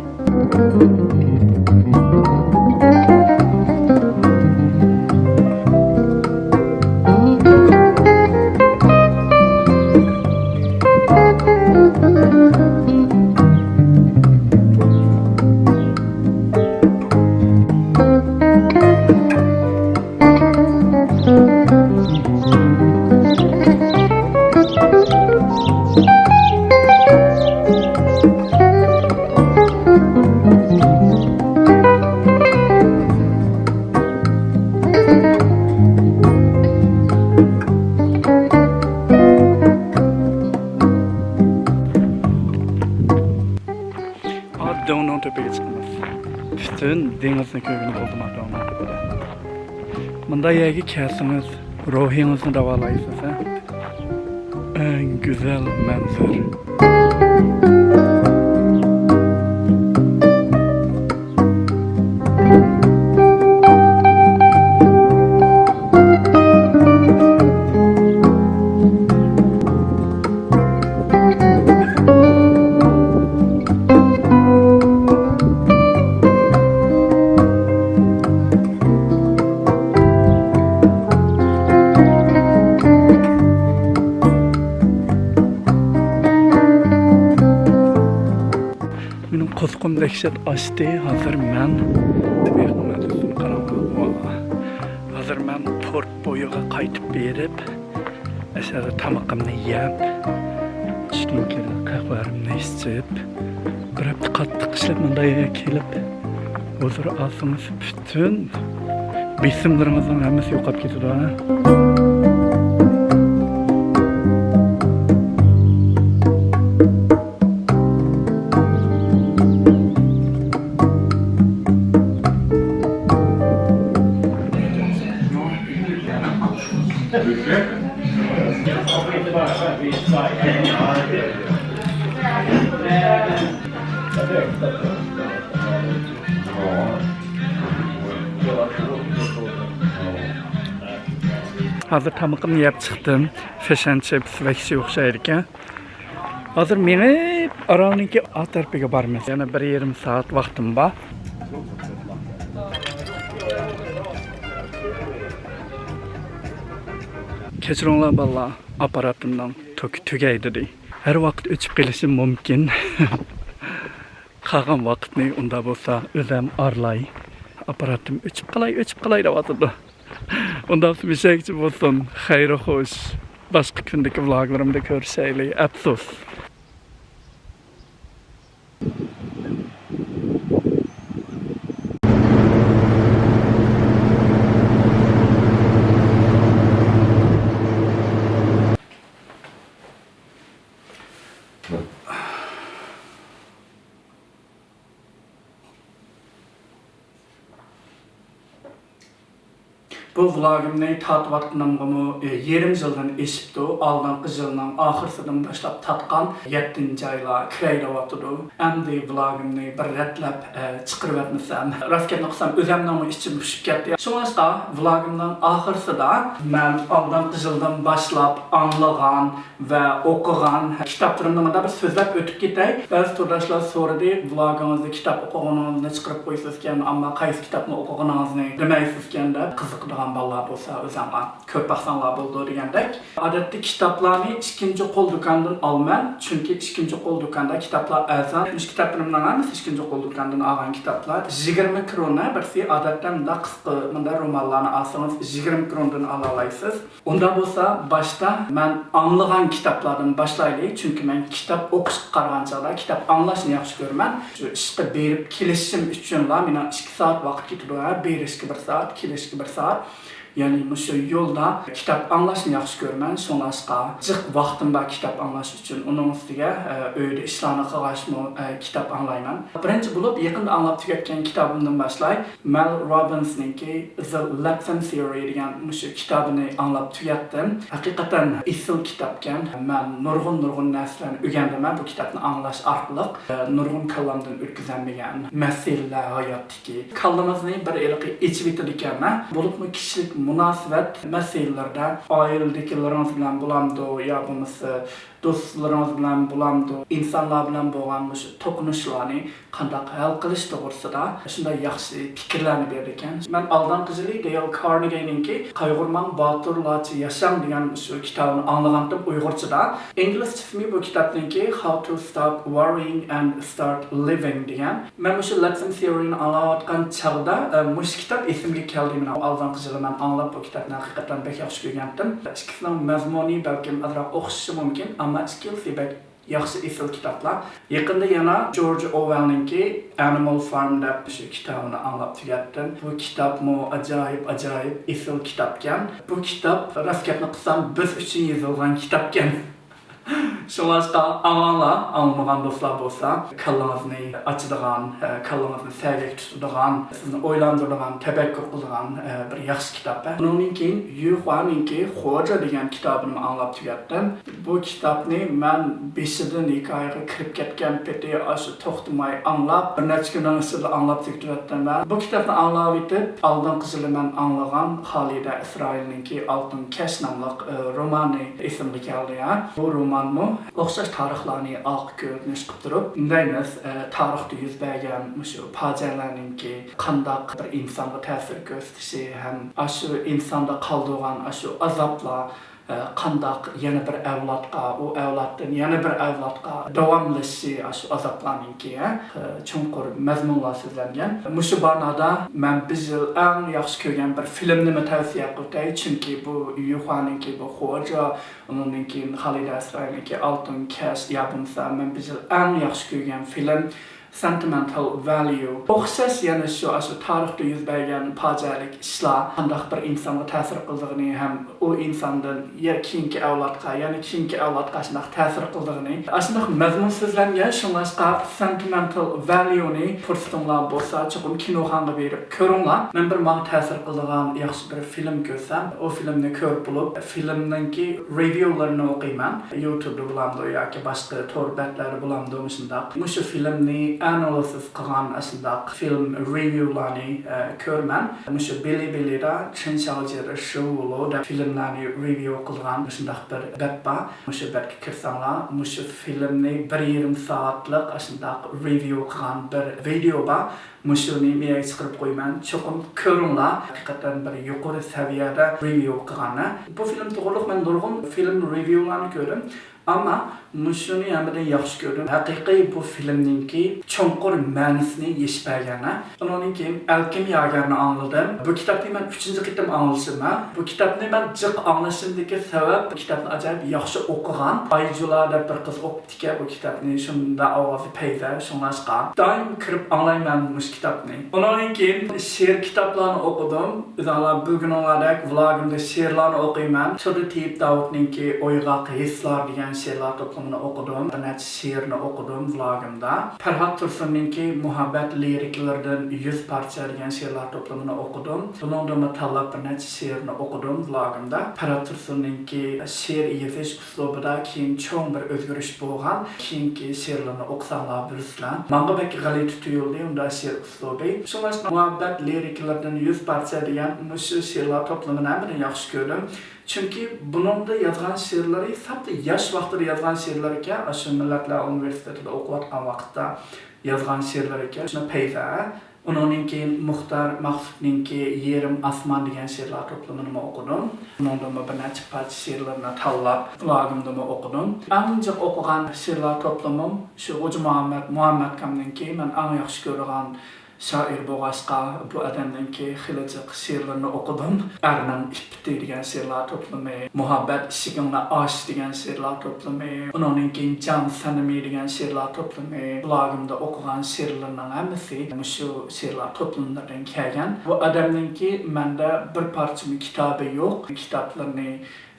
دۆڭنىڭ تۆپىگە چىقىمىز. پۈتۈن دېڭىزنى كۆرگىلى بولدى ما دۆڭنىڭ تۆپىدە. مۇنداق يەرگە كەلسىڭىز، روھىڭىزنى داۋالايسىز، ھە؟ ئەڭ گۈزەل مەنزىرە. مېنىڭ قورسىقىم دەھشەت ئاچتى. ھازىر مەن، ھازىر مەن پورت بويىغا قايتىپ بېرىپ، ئەشەدە تامىقىمنى يەپ، چۈشتىن كېيىن قەھۋەمنى ئىچىپ، بىر ھەپتە قاتتىق ئىشلەپ، مۇنداق يەرگە كېلىپ، ھۇزۇر ئالسىڭىز، پۈتۈن بېسىملىرىڭىزنىڭ ھەممىسى يوقاپ كېتىدۇ، ھە؟ ھازىر تامىقىمنى يەپ چىقتىم. فىش ئەند چىپس ۋەھشىي ئوخشايدىكەن. ھازىر مېڭىپ ئارالنىڭكى ئا تەرىپىگە بارىمىز. يەنە بىر يېرىم سائەت ۋاقتىم بار. كەچۈرۈڭلار بالىلار، ئاپپاراتىمنىڭ توكى تۈگەي دېدى. ھەر ۋاقىت ئۆچۈپ قېلىشى مۇمكىن. قالغان ۋاقىتنى ئۇنداق بولسا ئۆزەم ئارلاي. ئاپپاراتىم ئۆچۈپ قالاي، ئۆچۈپ قالاي دەۋاتىدۇ. ئۇنداق مۇشەگىچە بولسۇن. خەير خوش. باشقا كۈندىكى ۋلوگلىرىمدا كۆرۈشەيلى. ئەپسۇس. بۇ ۋلوگىمنى تارتىۋاتقىنىمغىمۇ، ئى، يېرىم يىلدىن ئېشىپتۇ. ئالدىنقى يىلنىڭ ئاخىرسىدىن باشلاپ تارتقان، يەتتىنچى ئايلار كىرەي دەۋاتىدۇ. ئەمدى ۋلوگىمنى بىر رەتلەپ، ئە، چىقىرىۋەتمىسەم، راست گەپنى قىلسام، ئۆزەمنىڭمۇ ئىچىم پۇشۇپ كەتتى. شۇڭلاشقا ۋلوگىمنىڭ ئاخىرسىدا مەن ئالدىنقى يىلدىن باشلاپ ئاڭلىغان ۋە ئوقۇغان كىتابلىرىمنى مۇنداق بىر سۆزلەپ ئۆتۈپ كېتەي. بەزى تورداشلار سورىدى، ۋلوگىڭىزدا كىتاب ئوقۇغىنىڭىزنى چىقىرىپ قويىسىزكەن، ئەمما قايسى كىتابنى ئوقۇغىنىڭىزنى دېمەيسىزكەن دەپ، قىزىقىدىغان بالىلار بولسا ئۆزۈڭلار كۆرۈپ باقساڭلار بولىدۇ دېگەندەك. ئادەتتە كىتابلارنى ئىككىنچى قول دۇكاندىن ئالىمەن، چۈنكى ئىككىنچى قول دۇكاندا كىتابلار ئەرزان. مۇشۇ كىتابلىرىمنىڭ ھەممىسى ئىككىنچى قول دۇكاندىن ئالغان كىتابلار. يىگىرمە كرونا بىرسى، ئادەتتە مۇنداق قىسقا، مۇنداق رومانلارنى ئالسىڭىز، يىگىرمە كرونىدىن ئالالايسىز. ئۇنداق بولسا، باشتا مەن ئاڭلىغان كىتابلاردىن باشلايلى، چۈنكى مەن كىتاب ئوقۇشقا قارىغان چاغدا كىتاب ئاڭلاشنى ياخشى كۆرىمەن. شۇ ئىشقا بېرىپ كېلىشىم ئۈچۈنلا مېنىڭ ئىككى سائەت ۋاقىت كېتىدۇ، ھە، بېرىشكە بىر سائەت، كېلىشكە بىر سائەت. يەنى مۇشۇ يولدا كىتاب ئاڭلاشنى ياخشى كۆرىمەن، شۇڭلاشقا جىق ۋاقتىم بار كىتاب ئاڭلاش ئۈچۈن. ئۇنىڭ ئۈستىگە، ئە، ئۆيدە ئىشلارنى قىلغاچمۇ، ئە، كىتاب ئاڭلايمەن. بىرىنچى بولۇپ يېقىندا ئاڭلاپ تۈگەتكەن كىتابىمدىن باشلاي. مەل روبىنسنىڭكى The Lesson Theory دېگەن مۇشۇ كىتابىنى ئاڭلاپ تۈگەتتىم. ھەقىقەتەن ئېسىل كىتابكەن. مەن نۇرغۇن، نۇرغۇن نەرسىلەرنى ئۆگەندىم بۇ كىتابنى ئاڭلاش ئارقىلىق. نۇرغۇن كاللامدىن ئۆتكۈزەلمىگەن مەسىلىلەر ھاياتتىكى. كاللىڭىزنى بىر ھېلىقى ئېچىۋېتىدىكەن. بولۇپمۇ كىشىلىك مۇناسىۋەت مەسىلىلىرىدە ئائىلىدىكىلىرىڭىز بىلەن بولامدۇ يا بولمىسا دوستلىرىڭىز بىلەن بولامدۇ، ئىنسانلار بىلەن بولغان مۇشۇ توقۇنۇشلارنى قانداق ھەل قىلىش توغرىسىدا شۇنداق ياخشى پىكىرلەرنى بېرىدىكەن. مەن ئالدىنقى يىلى دېيل كارنېگىنىڭكى قايغۇرماڭ، باتۇرلارچە ياشاڭ دېگەن شۇ كىتابىنى ئاڭلىغانتىم ئۇيغۇرچىدا. ئىنگلىزچىسىمۇ بۇ كىتابنىڭكى How to Stop Worrying and Start Living دېگەن. مەن مۇشۇ Lesson Theory نى ئاڭلاۋاتقان چاغدا، ئە، مۇشۇ كىتاب ئېسىمگە كەلدى. مېنىڭ ئالدىنقى يىلى مەن ئاڭلاپ بۇ كىتابنى ھەقىقەتەن بەك ياخشى كۆرگەنتىم. ئىككىسىنىڭ مەزمۇنى بەلكىم ئازراق ئوخشىشى مۇمكىن، ئەمما ئىككىلىسى بەك ياخشى، ئېسىل كىتابلار. يېقىندا يەنە جورج ئوۋېلنىڭكى Animal Farm دەپ شۇ كىتابىنى ئاڭلاپ تۈگەتتىم. بۇ كىتابمۇ ئاجايىپ، ئاجايىپ ئېسىل كىتابكەن. بۇ كىتاب، راست گەپنى قىلسام، بىز ئۈچۈن يېزىلغان كىتابكەن. شۇڭلاشقا ئاڭلاڭلار، ئاڭلىمىغان دوستلار بولسا، كاللىڭىزنى ئاچىدىغان، ئە، كاللىڭىزنى سەگەك تۇتىدىغان، سىزنى ئويلاندۇرىدىغان، تەپەككۇر قىلىدىغان، ئە، بىر ياخشى كىتاب. ئۇنىڭدىن كېيىن يۈ خۇانىڭكى خوجا دېگەن كىتابىنىمۇ ئاڭلاپ تۈگەتتىم. بۇ كىتابنى مەن بېشىدىن ھېكايىگە كىرىپ كەتكەن پېتى ئاشۇ توختىماي ئاڭلاپ، بىر نەچچە كۈننىڭ ئىچىدە ئاڭلاپ تۈگىتىۋەتتىم. ۋە بۇ كىتابنى ئاڭلاۋېتىپ، ئالدىنقى يىلى مەن ئاڭلىغان خالىدە ئىسرائىلنىڭكى ئالتۇن كەش ناملىق، ئى، رومانى ئېسىمگە كەلدى، ھە. بۇ رومانمۇ ئوخشاش تارىخلارنى ئارقا كۆرۈنۈش قىلىپ تۇرۇپ، دەيمىز، ئى، تارىختا يۈز بەرگەن مۇشۇ پاجىئەلەرنىڭكى قانداق بىر ئىنسانغا تەسىر كۆرسىتىشى ھەم ئاشۇ ئىنساندا قالدۇرغان ئاشۇ ئازابلار، ئى، قانداق يەنە بىر ئەۋلادقا، ئۇ ئەۋلادتىن يەنە بىر ئەۋلادقا داۋاملىشىشى، ئاشۇ ئازابلارنىڭكى، ئى، چوڭقۇر مەزمۇنلار سۆزلەنگەن. مۇشۇ بانادا مەن بىز يىل ئەڭ ياخشى كۆرگەن بىر فىلىمنىمۇ تەۋسىيە قىلىپ ئۆتەي، چۈنكى بۇ يۈ خۇانىڭكى بۇ خوجا، ئۇنىڭدىن كېيىن خالىدە ئىسرائىلنىڭكى ئالتۇن كەش، يا بولمىسا مەن بىز يىل ئەڭ ياخشى كۆرگەن فىلىم Sentimental Value. ئوخشاش يەنە شۇ، ئاشۇ تارىختا يۈز بەرگەن پاجىئەلىك ئىشلار قانداق بىر ئىنسانغا تەسىر قىلىدىغىنى ھەم ئۇ ئىنساندىن يا كېيىنكى ئەۋلادقا، يەنە كېيىنكى ئەۋلادقا شۇنداق تەسىر قىلىدىغىنى، ئاشۇنداق مەزمۇن سۆزلەنگەن. شۇڭلاشقا Sentimental Value نى پۇرسىتىڭلار بولسا، چوقۇم كىنوخانىغا بېرىپ كۆرۈڭلار. مەن بىر ماڭا تەسىر قىلىدىغان ياخشى بىر فىلىم كۆرسەم، ئۇ فىلىمنى كۆرۈپ بولۇپ، فىلىمنىڭكى رېۋيۇلىرىنى ئوقۇيمەن. يۇتۇبتا بولامدۇ ياكى باشقا تور بەتلەردە بولامدۇ مۇشۇنداق. مۇشۇ فىلىمنى ئانالىزىس قىلغان ئاشۇنداق فىلىم رېۋيۇلارنى، ئە، كۆرىمەن. مۇشۇ بىلىبىلىدا چېن شاۋجى شىۋۇلۇ دەپ فىلىملارنى رېۋيۇ قىلغان مۇشۇنداق بىر بەت بار. مۇشۇ بەتكە كىرسەڭلار، مۇشۇ فىلىمنى بىر يېرىم سائەتلىك ئاشۇنداق رېۋيۇ قىلغان بىر ۋىدېئو بار. مۇشۇنى مەيەگە چىقىرىپ قويىمەن. چوقۇم كۆرۈڭلار. ھەقىقەتەن بىر يۇقىرى سەۋىيەدە رېۋيۇ قىلغان. بۇ فىلىم توغرۇلۇق مەن نۇرغۇن فىلىم رېۋيۇلارنى كۆردۈم. ئەمما مۇشۇنى ھەممىدىن ياخشى كۆردۈم. ھەقىقىي بۇ فىلىمنىڭكى چوڭقۇر مەنىسىنى يېشىپ بەرگەن. ئۇنىڭدىن كېيىن ئەلكىم ياگەرنى ئاڭلىدىم. بۇ كىتابنى مەن ئۈچىنچى قېتىم ئاڭلىشىم. بۇ كىتابنى مەن جىق ئاڭلىشىمدىكى سەۋەب، بۇ كىتابنى ئاجايىپ ياخشى ئوقۇغان. ئايجۇلا دەپ بىر قىز ئوقۇپتىكەن بۇ كىتابنى. شۇندا ئاۋازى پەيزە، شۇڭلاشقا دائىم كىرىپ ئاڭلايمەن مۇشۇ كىتابنى. ئۇنىڭدىن كېيىن شېئىر كىتابلارنى ئوقۇدۇم. ئۆزۈڭلار بىلگىنىڭلاردەك، ۋىلاگىمدا شېئىرلارنى ئوقۇيمەن. تۇردى تېيىپ داۋۇتنىڭكى ئويغاق ھېسلار دېگەن شېئىرلار توپلىمىنى ئوقۇدۇم. بىر نەچچە شېئىرنى ئوقۇدۇم ۋىلاگىمدا. پەرھات تۇرسۇننىڭكى مۇھەببەت لىرىكىلىرىدىن يۈز پارچە دېگەن شېئىرلار توپلىمىنى ئوقۇدۇم. بۇنىڭدىنمۇ تاللاپ بىر نەچچە شېئىرنى ئوقۇدۇم ۋىلاگىمدا. پەرھات تۇرسۇننىڭكى شېئىر يېزىش ئۇسلۇبىدا كېيىن چوڭ بىر ئۆزگىرىش بولغان. كېيىنكى شېئىرلىرىنى ئوقۇساڭلار بىلىسىلەر. ماڭا بەك غەلىتە تۇيۇلدى ئۇنداق شېئىر ئۇسلۇبى. شۇڭلاشقا مۇھەببەت لىرىكىلىرىدىن يۈز پارچە دېگەن مۇشۇ شېئىرلار توپلىمىنى ھەممىدىن ياخشى كۆردۈم. چۈنكى بۇنىڭدا يازغان شېئىرلىرى ساپلا ياش ۋاقتىدا يازغان شېئىرلىرى ئىكەن، ئاشۇ مىللەتلەر ئۇنىۋېرسىتېتىدا ئوقۇۋاتقان ۋاقىتتا يازغان شېئىرلىرى ئىكەن. شۇنى پەيزە. ئۇنىڭدىن كېيىن مۇختار مەخسۇتنىڭكى يېرىم ئاسمان دېگەن شېئىرلار توپلىمىنىمۇ ئوقۇدۇم. ئۇنىڭدىنمۇ بىر نەچچە پارچە شېئىرلىرىنى تاللاپ، ۋىلاگىمدىمۇ ئوقۇدۇم. ئەڭ جىق ئوقۇغان شېئىرلار توپلىمىم شۇ غوجا مۇھەممەد مۇھەممەتكامنىڭكى مەن ئەڭ ياخشى كۆرىدىغان شائىر بولغاچقا، بۇ ئادەمنىڭكى خېلى جىق شېئىرلىرىنى ئوقۇدۇم. ئەرنىڭ ئىپپىتى دېگەن شېئىرلار توپلىمى، مۇھەببەت ئىشىكىڭنى ئاچ دېگەن شېئىرلار توپلىمى، ئۇنىڭدىن كېيىن جان سەنىمى دېگەن شېئىرلار توپلىمى، ۋىلاگىمدا ئوقۇغان شېئىرلىرىنىڭ ھەممىسى مۇشۇ شېئىرلار توپلىملىرىدىن كەلگەن. بۇ ئادەمنىڭكى مەندە بىر پارچىمۇ كىتابى يوق. كىتابلىرىنى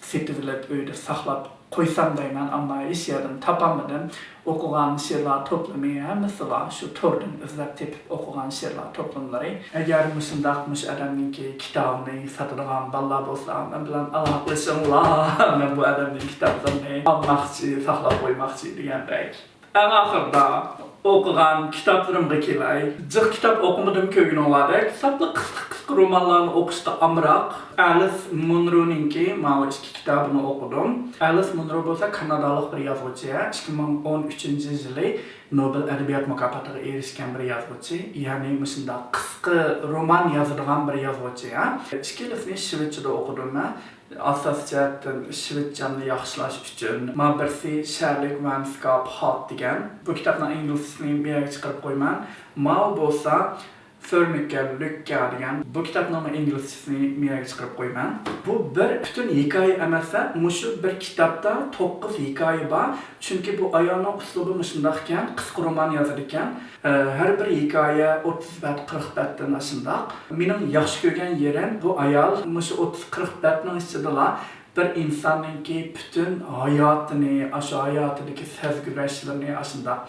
سېتىۋېلىپ ئۆيدە ساقلاپ قويسام دەيمەن، ئەمما ھېچ يەردىن تاپالمىدىم. ئوقۇغان شېئىرلار توپلىمى ھەممىسىلا شۇ توردىن ئىزدەپ تېپىپ ئوقۇغان شېئىرلار توپلىملىرى. ئەگەر مۇشۇنداق مۇشۇ ئادەمنىڭكى كىتابىنى ساتىدىغان بالىلار بولسا، مەن بىلەن ئالاقىلىشىڭلار. مەن بۇ ئادەمنىڭ كىتابلىرىنى ئالماقچى، ساقلاپ قويماقچى دېگەندەك. ئەڭ ئاخىرىدا ئوقۇغان كىتابلىرىمغا كېلەي. جىق كىتاب ئوقۇمىدىم كۆرگىنىڭلاردەك، ساپلا قىسقا قىسقا رومانلارنى ئوقۇشقا ئامراق. ئەلىس مۇنرونىڭكى ماۋۇ ئىككى كىتابىنى ئوقۇدۇم. ئەلىس مۇنرو بولسا كانادالىق بىر يازغۇچى، ئىككى مىڭ ئون ئۈچىنچى يىلى نوبېل ئەدەبىيات مۇكاپاتىغا ئېرىشكەن بىر يازغۇچى، يەنى مۇشۇنداق قىسقا رومان يازىدىغان بىر يازغۇچى. ئىككىلىسىنى شىۋېتچىدا ئوقۇدۇم مەن. ئاساسىي جەھەتتىن شىۋېتچامنى ياخشىلاش ئۈچۈن. مانا بىرسى شەھەرلىك ۋەنسكاپ ھات دېگەن. بۇ كىتابنىڭ ئىنگلىزچىسىنى مەيەگە چىقىرىپ قويىمەن. ماۋۇ بولسا فۆرمىكە لۈككە دېگەن. بۇ كىتابنىڭ ئىنگلىزچىسىنى مەيەگە چىقىرىپ قويىمەن. بۇ بىر پۈتۈن ھېكايە ئەمەس، مۇشۇ بىر كىتابتا توققۇز ھېكايە بار. چۈنكى بۇ ئايالنىڭ ئۇسلۇبى مۇشۇنداق ئىكەن، قىسقا رومان يازىدىكەن. ئە، ھەر بىر ھېكايە ئوتتۇز بەت، قىرىق بەتتىن ئاشۇنداق. مېنىڭ ياخشى كۆرگەن يېرىم، بۇ ئايال مۇشۇ ئوتتۇز، قىرىق بەتنىڭ ئىچىدىلا بىر ئىنساننىڭكى پۈتۈن ھاياتىنى، ئاشۇ ھاياتىدىكى سەزگۈرەشلىرىنى ئاشۇنداق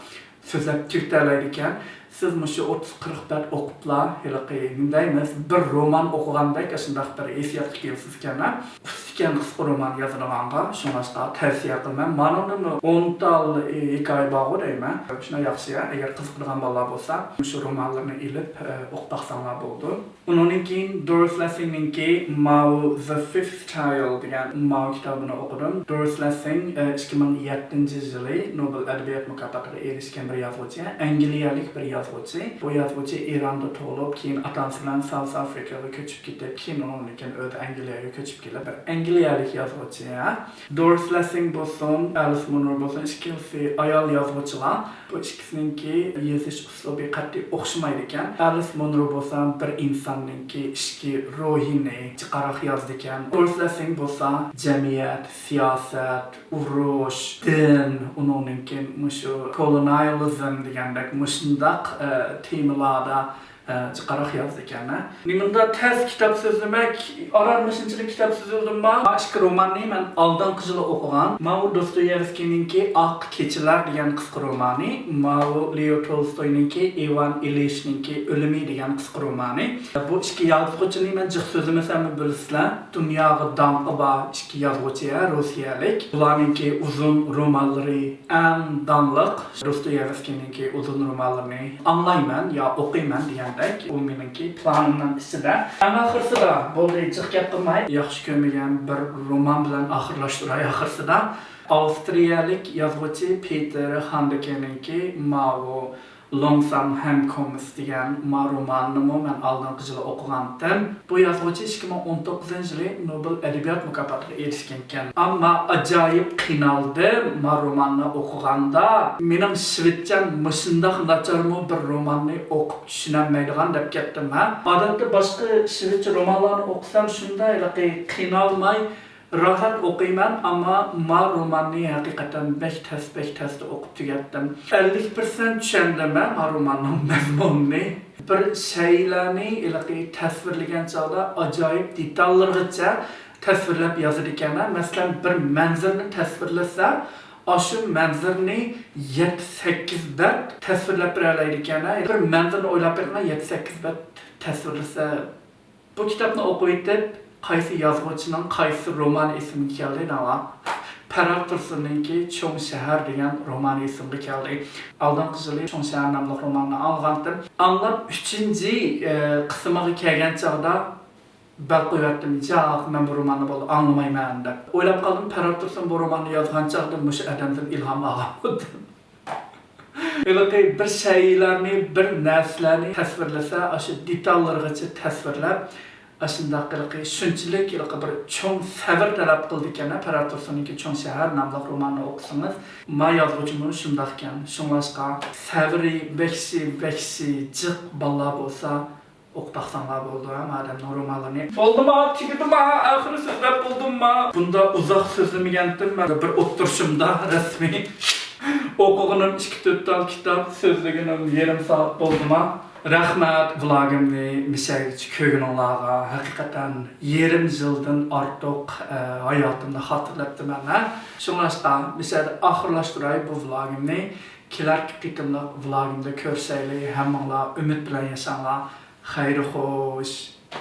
سۆزلەپ تۈگىتەلەيدىكەن. سىز مۇشۇ ئوتتۇز، قىرىق بەت ئوقۇپلا، ھېلىقى نېمە دەيمىز، بىر رومان ئوقۇغاندەك ئاشۇنداق بىر ھېسسىياتقا كېلىسىزكەن. ئۇستا ئىكەن قىسقا رومان يازىدىغانغا، شۇڭلاشقا تەۋسىيە قىلىمەن. مانىڭدىمۇ ئون تال ھېكايە بارغۇ دەيمەن. شۇنداق ياخشى، ئەگەر قىزىقىدىغان بالىلار بولسا، مۇشۇ رومانلىرىنى ئېلىپ، ئوقۇپ باقساڭلار بولىدۇ. ئۇنىڭدىن كېيىن دورىس لەسسىننىڭكى ماۋۇ The Fifth Child دېگەن ماۋۇ كىتابىنى ئوقۇدۇم. دورىس لەسسىن، ئىككى مىڭ يەتتىنچى يىلى نوبېل ئەدەبىيات مۇكاپاتىغا ئېرىشكەن بىر يازغۇچى، ئەنگلىيەلىك بىر يازغۇچى. بۇ يازغۇچى ئىراندا تۇغۇلۇپ، كېيىن ئاتا-ئانىسى بىلەن ساۋس ئافرىكاغا كۆچۈپ كېتىپ، كېيىن ئۇنىڭدىن كېيىن ئۆزى ئەنگلىيەگە كۆچۈپ كېلىپ، بىر ئەنگلىيەلىك يازغۇچى. دورىس لەسسىن بولسۇن، ئەلىس مۇنرو بولسۇن، ئىككىلىسى ئايال يازغۇچىلار. بۇ ئىككىسىنىڭكى يېزىش ئۇسلۇبى قەتئىي ئوخشىمايدىكەن. ئەلىس مۇنرو بولسا بىر ئىنساننىڭكى ئىچكى روھىنى جىقراق يازىدىكەن. دورىس لەسسىن بولسا جەمئىيەت، سىياسەت، ئۇرۇش، دىن، ئۇنىڭدىن كېيىن مۇشۇ كولونىيالىزم دېگەندەك مۇشۇنداق، ئە، تېمىلاردا ئە، جىقراق يازىدىكەن، ھە. نېمانداق تەس كىتاب سۆزلىمەك، ئاران مۇشۇنچىلىك كىتاب سۆزلىدىمما؟ ئىككى روماننى مەن ئالدىنقى يىلى ئوقۇغان. ماۋۇ دوستويېۋسكىينىڭكى ئاق كېچىلەر دېگەن قىسقا رومانى، ماۋۇ لېئو تولستوينىڭكى ئىۋان ئىلىچنىڭكى ئۆلۈمى دېگەن قىسقا رومانى. بۇ ئىككى يازغۇچىنى مەن جىق سۆزلىمىسەممۇ بىلىسىلەر. دۇنياغا داڭقى بار ئىككى يازغۇچى، ھە، روسىيەلىك. بۇلارنىڭكى ئۇزۇن رومانلىرى ئەڭ داڭلىق. دوستويېۋسكىينىڭكى ئۇزۇن رومانلىرىنى ئاڭلايمەن يا ئوقۇيمەن دېگەندەك، ئۇ مېنىڭكى پىلانىمنىڭ ئىچىدە. ئەڭ ئاخىرسىدا، بولدى، جىق گەپ قىلماي، ياخشى كۆرمىگەن بىر رومان بىلەن ئاخىرلاشتۇراي ئاخىرسىدا. ئاۋسترىيەلىك يازغۇچى پېتېر ھاندېكېنىڭكى ماۋۇ لوڭسام ھەمكومىس دېگەن ما رومانىنىمۇ مەن ئالدىنقى يىلى ئوقۇغانتىم. بۇ يازغۇچى ئىككى مىڭ ئون توققۇزىنچى يىلى نوبېل ئەدەبىيات مۇكاپاتىغا ئېرىشكەنىكەن. ئەمما ئاجايىپ قىينالدىم ما روماننى ئوقۇغاندا. مېنىڭ شىۋېتچەم مۇشۇنداق ناچارمۇ بىر روماننى ئوقۇپ چۈشىنەلمەيدىغان دەپ كەتتىم، ھە. ئادەتتە باشقا شىۋېتچە رومانلارنى ئوقۇسام شۇنداق ھېلىقى قىينالماي، راھەت ئوقۇيمەن، ئەمما ما روماننى ھەقىقەتەن بەك تەس، بەك تەستە ئوقۇپ تۈگەتتىم. ئەللىك پىرسەنت چۈشەندىم ھە ما روماننىڭ مەزمۇنىنى. بىر شەيئىلەرنى ھېلىقى تەسۋىرلىگەن چاغدا ئاجايىپ دېتاللىرىغىچە تەسۋىرلەپ يازىدىكەن ھە. مەسىلەن، بىر مەنزىرىنى تەسۋىرلىسە، ئاشۇ مەنزىرىنى يەتتە، سەككىز بەت تەسۋىرلەپ بېرەلەيدىكەن ھە. بىر مەنزىرىنى ئويلاپ بېقىڭە، يەتتە، سەككىز بەت تەسۋىرلىسە، بۇ كىتابنى ئوقۇۋېتىپ، قايسى يازغۇچىنىڭ قايسى رومانى ئېسىمگە كەلدى دەڭلار. پەرھات تۇرسۇننىڭكى چوڭ شەھەر دېگەن رومانى ئېسىمگە كەلدى. ئالدىنقى يىلى چوڭ شەھەر ناملىق روماننى ئاڭلىغانتىم. ئاڭلاپ ئۈچىنچى، ئە، قىسمىغا كەلگەن چاغدا بەل قويۇۋەتتىم. ياق، مەن بۇ روماننى بولدى ئاڭلىمايمەن دەپ. ئويلاپ قالدىم، پەرھات تۇرسۇن بۇ روماننى يازغان چاغدا مۇشۇ ئادەمدىن ئىلھام ئالغان بولدۇم. ھېلىقى بىر شەيئىلەرنى، بىر نەرسىلەرنى تەسۋىرلىسە، ئاشۇ دېتاللىرىغىچە تەسۋىرلەپ، ئاشۇنداق ھېلىقى شۇنچىلىك ھېلىقى بىر چوڭ سەۋر تەلەپ قىلىدىكەن، پەرھات تۇرسۇننىڭكى چوڭ شەھەر ناملىق رومانىنى ئوقۇسىڭىز، ما يازغۇچىمۇ شۇنداقكەن. شۇڭلاشقا سەۋرى ۋەھشىي، ۋەھشىي جىق بالىلار بولسا، ئوقۇپ باقساڭلار بولىدۇ، ھە، مادەمنىڭ رومانلىرىنى. بولدىما، تۈگىدىما، ئاخىرى سۆزلەپ بولدۇمما؟ بۇنداق ئۇزاق سۆزلىمىگەنتىم مەن بىر ئولتۇرۇشۇمدا رەسمىي. ئوقۇغىنىم ئىككى، تۆت تال كىتاب، سۆزلىگىنىم يېرىم سائەت بولدىما؟ رەھمەت، ۋىلاگىمنى مىشەگىچە كۆرگىنىڭلارغا. ھەقىقەتەن يېرىم يىلدىن ئارتۇق، ئە، ھاياتىمنى خاتىرىلەپتىمەن، ھە. شۇڭلاشقا مىشەدە ئاخىرلاشتۇراي بۇ ۋىلاگىمنى. كېلەركى قېتىملىق ۋىلاگىمدا كۆرۈشەيلى. ھەممىڭلار ئۈمىد بىلەن ياشاڭلار. خەير خوش.